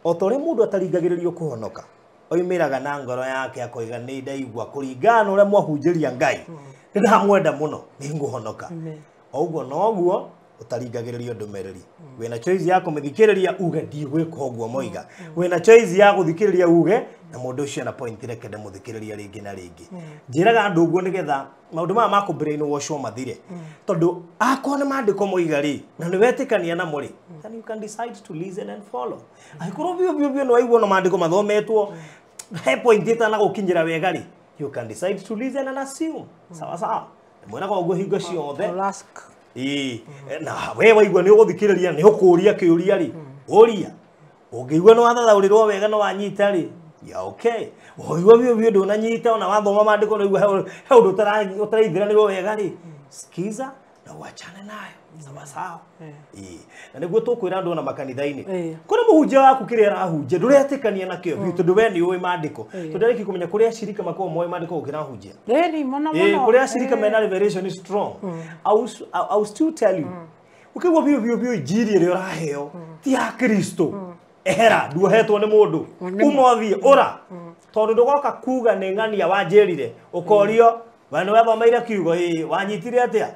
O ta ũrĩa mũndũ ataringagĩrĩrio kũhonoka oimĩraga na ngoro yake akoiga nĩ ndaigua kũringana na ũrĩa mwahunjĩria Ngai nĩ ndamwenda mũno nĩ ngũhonoka. O ũguo noguo ũtaringagĩrĩrio ndũmĩrĩri. Wĩna choice ya kũmĩthikĩrĩria uge ndigwĩka ũguo moiga. Wĩna choice ya gũthikĩrĩria uge na mũndũ ũcio na point reke ndĩmũthikĩrĩria rĩngĩ na rĩngĩ. Njĩraga andũ ũguo nĩgetha maũndũ maya ma kũ brainwash mathire. Tondũ akorwo nĩ maandĩko moiga rĩ na nĩ wetĩkania namo rĩ then you can decide to listen and follow. Angĩkorwo biũ biũ biũ nĩ waigua na maandĩko mathometwo he point ĩtanagũkinyĩra wega rĩ you can decide to listen and assume. Sawa sawa. Mwĩraga ũguo hingo ciothe. Na we waigua nĩ ũgũthikĩrĩria nĩ ũkũũria kĩũria rĩ ũria ũngĩigua nĩ wathathaũrĩrwo wega na wanyita rĩ ya okay. Ũigua biũ biũ ndũnanyita ona wathoma maandĩko na ũigua he ũndũ ũtaraithiranĩrwo wega rĩ sikiza na uachane nayo. Sawa sawa. Na nĩguo tũkwĩra andũ ona makanitha-inĩ kũrĩ mũhunjia waku kĩrĩa arahunjia ndũretĩkania nakĩo biũ tondũ we nĩ ũĩ maandĩko tondũ ndarĩki kũmenya kũrĩ acirika makoragwo moĩ maandĩko gũkĩra ahunjia. Kũrĩ acirika mena revelation is strong. I will still tell you ũkĩigua biũ biũ biũ injiri ĩrĩa ũraheo ti ya Kristo ehera nduohetwo nĩ mũndũ uma ũthiĩ ũra tondũ ndũgoka kuga nĩ ng'ania wanjĩrire ũkorio we nĩ wethomeire kiugo ĩĩ wanyitire atĩa.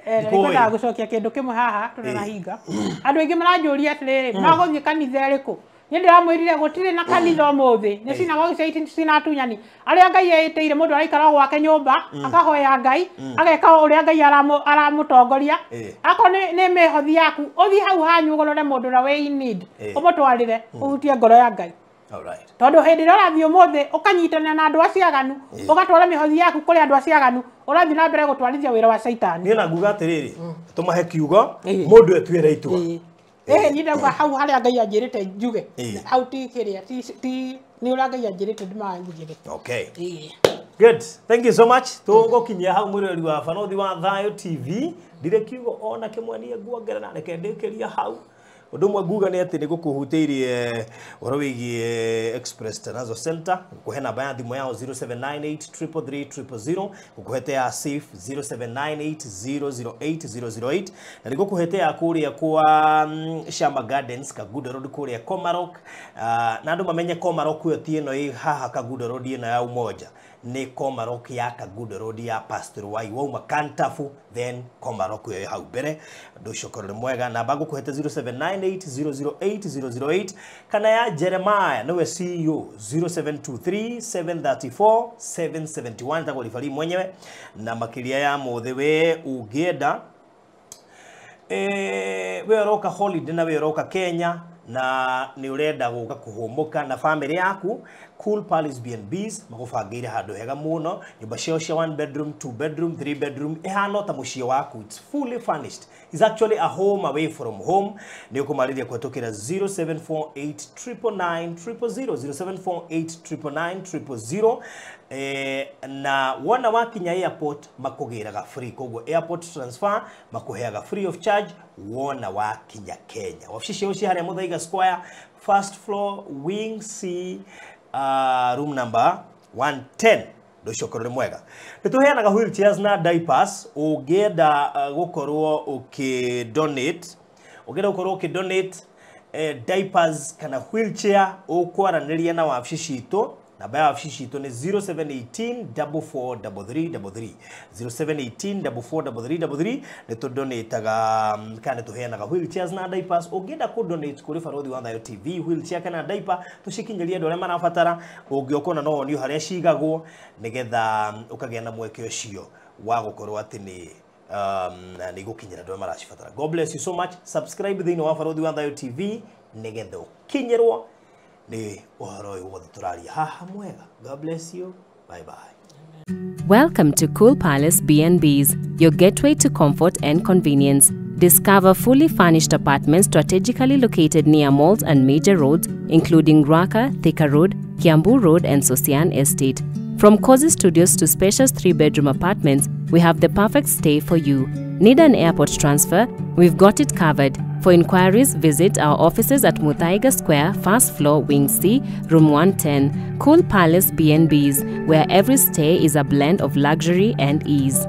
Nĩngwendaga gũcokia kĩndũ kĩmwe haha tũtanahinga. Andũ aingĩ maranjũria atĩrĩrĩ magũthiĩ kanitha ĩrĩkũ. Niĩ ndĩramwĩrire gũtirĩ na kanitha ũmũthĩ nĩ synagogue cia cinatunyani arĩa Ngai eĩtĩire mũndũ araikara gwake nyũmba akahoya Ngai ageka ũrĩa Ngai aramũtongoria. Akorwo nĩ mĩhothi yaku ũthiĩ hau hanyu ũgũrore mũndũ ũrĩa wĩ in need ũmũtwarĩre ũhutie ngoro ya Ngai. Tondũ hĩndĩ ĩrĩa ũrathiĩ ũmũthĩ ũkanyitanĩra na andũ acio aganu ũgatwara mĩhothi yaku kũrĩ andũ acio aganu ũrathiĩ na mbere gũtwarithia wĩra wa caitani. Niĩ na nguga atĩrĩrĩ tũmahe kiugo mũndũ etuĩre itua. Niĩ ndauga hau harĩa Ngai anjĩrĩte njuge hau ti kĩrĩa ti nĩ ũrĩa Ngai anjĩrĩte ndĩmanjĩre. Okay. Good. Thank you so much. Tũgũkinyia hau mwĩroreri wa Banothi wa Thayo TV. Ndirĩ kiugo ona kĩmwe niĩ nguongerera reke ndĩkĩria hau. Ũndũ ũmwe nguga nĩ atĩ nĩ gũkũhutĩirie ũhoro wĩgiĩ Express Tanazo Center ngũkũhe namba ya thimũ yao 0798 333 000 ngũkũhete ya safe 0798 008 008 na nĩngũkũhete ya kũrĩa kwa Shama Gardens Kagundo Road kũrĩa Komarok na andũ mamenye Komarok ĩyo ti ĩno ĩ haha Kagundo Road ĩno ya Umoja nĩ Komarok ya Kagundo Road ya Pastor Wai wauma Kantafu then Komarok ĩyo ĩ hau mbere. Ũndũ ũcio ũkorwo nĩ mwega. Namba ngũkũhete 0798 008 008 kana ya Jeremiah niwe CEO 0723 734 771 tagwo ribari mwenyewe na makiria ya mothe we ũngĩenda we ũroka holiday na we ũroka Kenya Na nĩ ũrenda gũka kũhũmũka na family yaku, Cool Palace B&Bs magũbangĩire handũ hega mũno. Nyũmba ciao cia 1 bedroom, 2 bedroom, 3 bedroom ĩhana ta mũciĩ waku. It's fully furnished. It's actually a home away from home. Nĩ ũkũmarĩria kũhetũkĩra 0748 999 000, 0748 999 000. Na wona wakinya airport makũgĩraga free, koguo airport transfer makũheaga free of charge wona wakinya Kenya. Wabici ciao ci harĩa Muthaiga Square, first floor, wing C, room number 110. Ndå ũcio nĩ mwega. Nĩ tũheanaga wheelchairs na diapers. Ũngĩenda gũkorwo ũkĩ donate, ũngĩenda gũkorwo ũkĩ donate diapers kana wheelchair, ũkwaranĩria na wabici citũ. Namba ya wabici citũ nĩ 0718 443333, 0718 443333. Nĩ tũdonataga kana nĩ tũheanaga wheelchairs na diapers. Ũngĩenda kũ donate kũrĩ Barũthi wa Thayo TV wheelchair kana diaper, tũcikinyĩrie andũ arĩa marabatara. Ũngĩũka ona no wonio harĩa cigagwo, nĩgetha ũkagĩa na mweke ũcio wa gũkorwo atĩ nĩ nĩ igũkinyĩra andũ arĩa maracibatara. God bless you so much. Subscribe thĩinĩ wa Barũthi wa Thayo TV nĩgetha ũkinyĩrwo nĩ ũhoro ũyũ wothe tũraria haha mwega. God bless you. Bye bye. Welcome to Cool Palace B&Bs, your gateway to comfort and convenience. Discover fully furnished apartments strategically located near malls and major roads, including Ruaka, Thika Road, Kiambu Road, and Sosian Estate. From cozy studios to spacious 3-bedroom apartments, we have the perfect stay for you. Need an airport transfer? We've got it covered. For inquiries, visit our offices at Muthaiga Square, first floor, Wing C, room 110. Cool Palace B&Bs, where every stay is a blend of luxury and ease.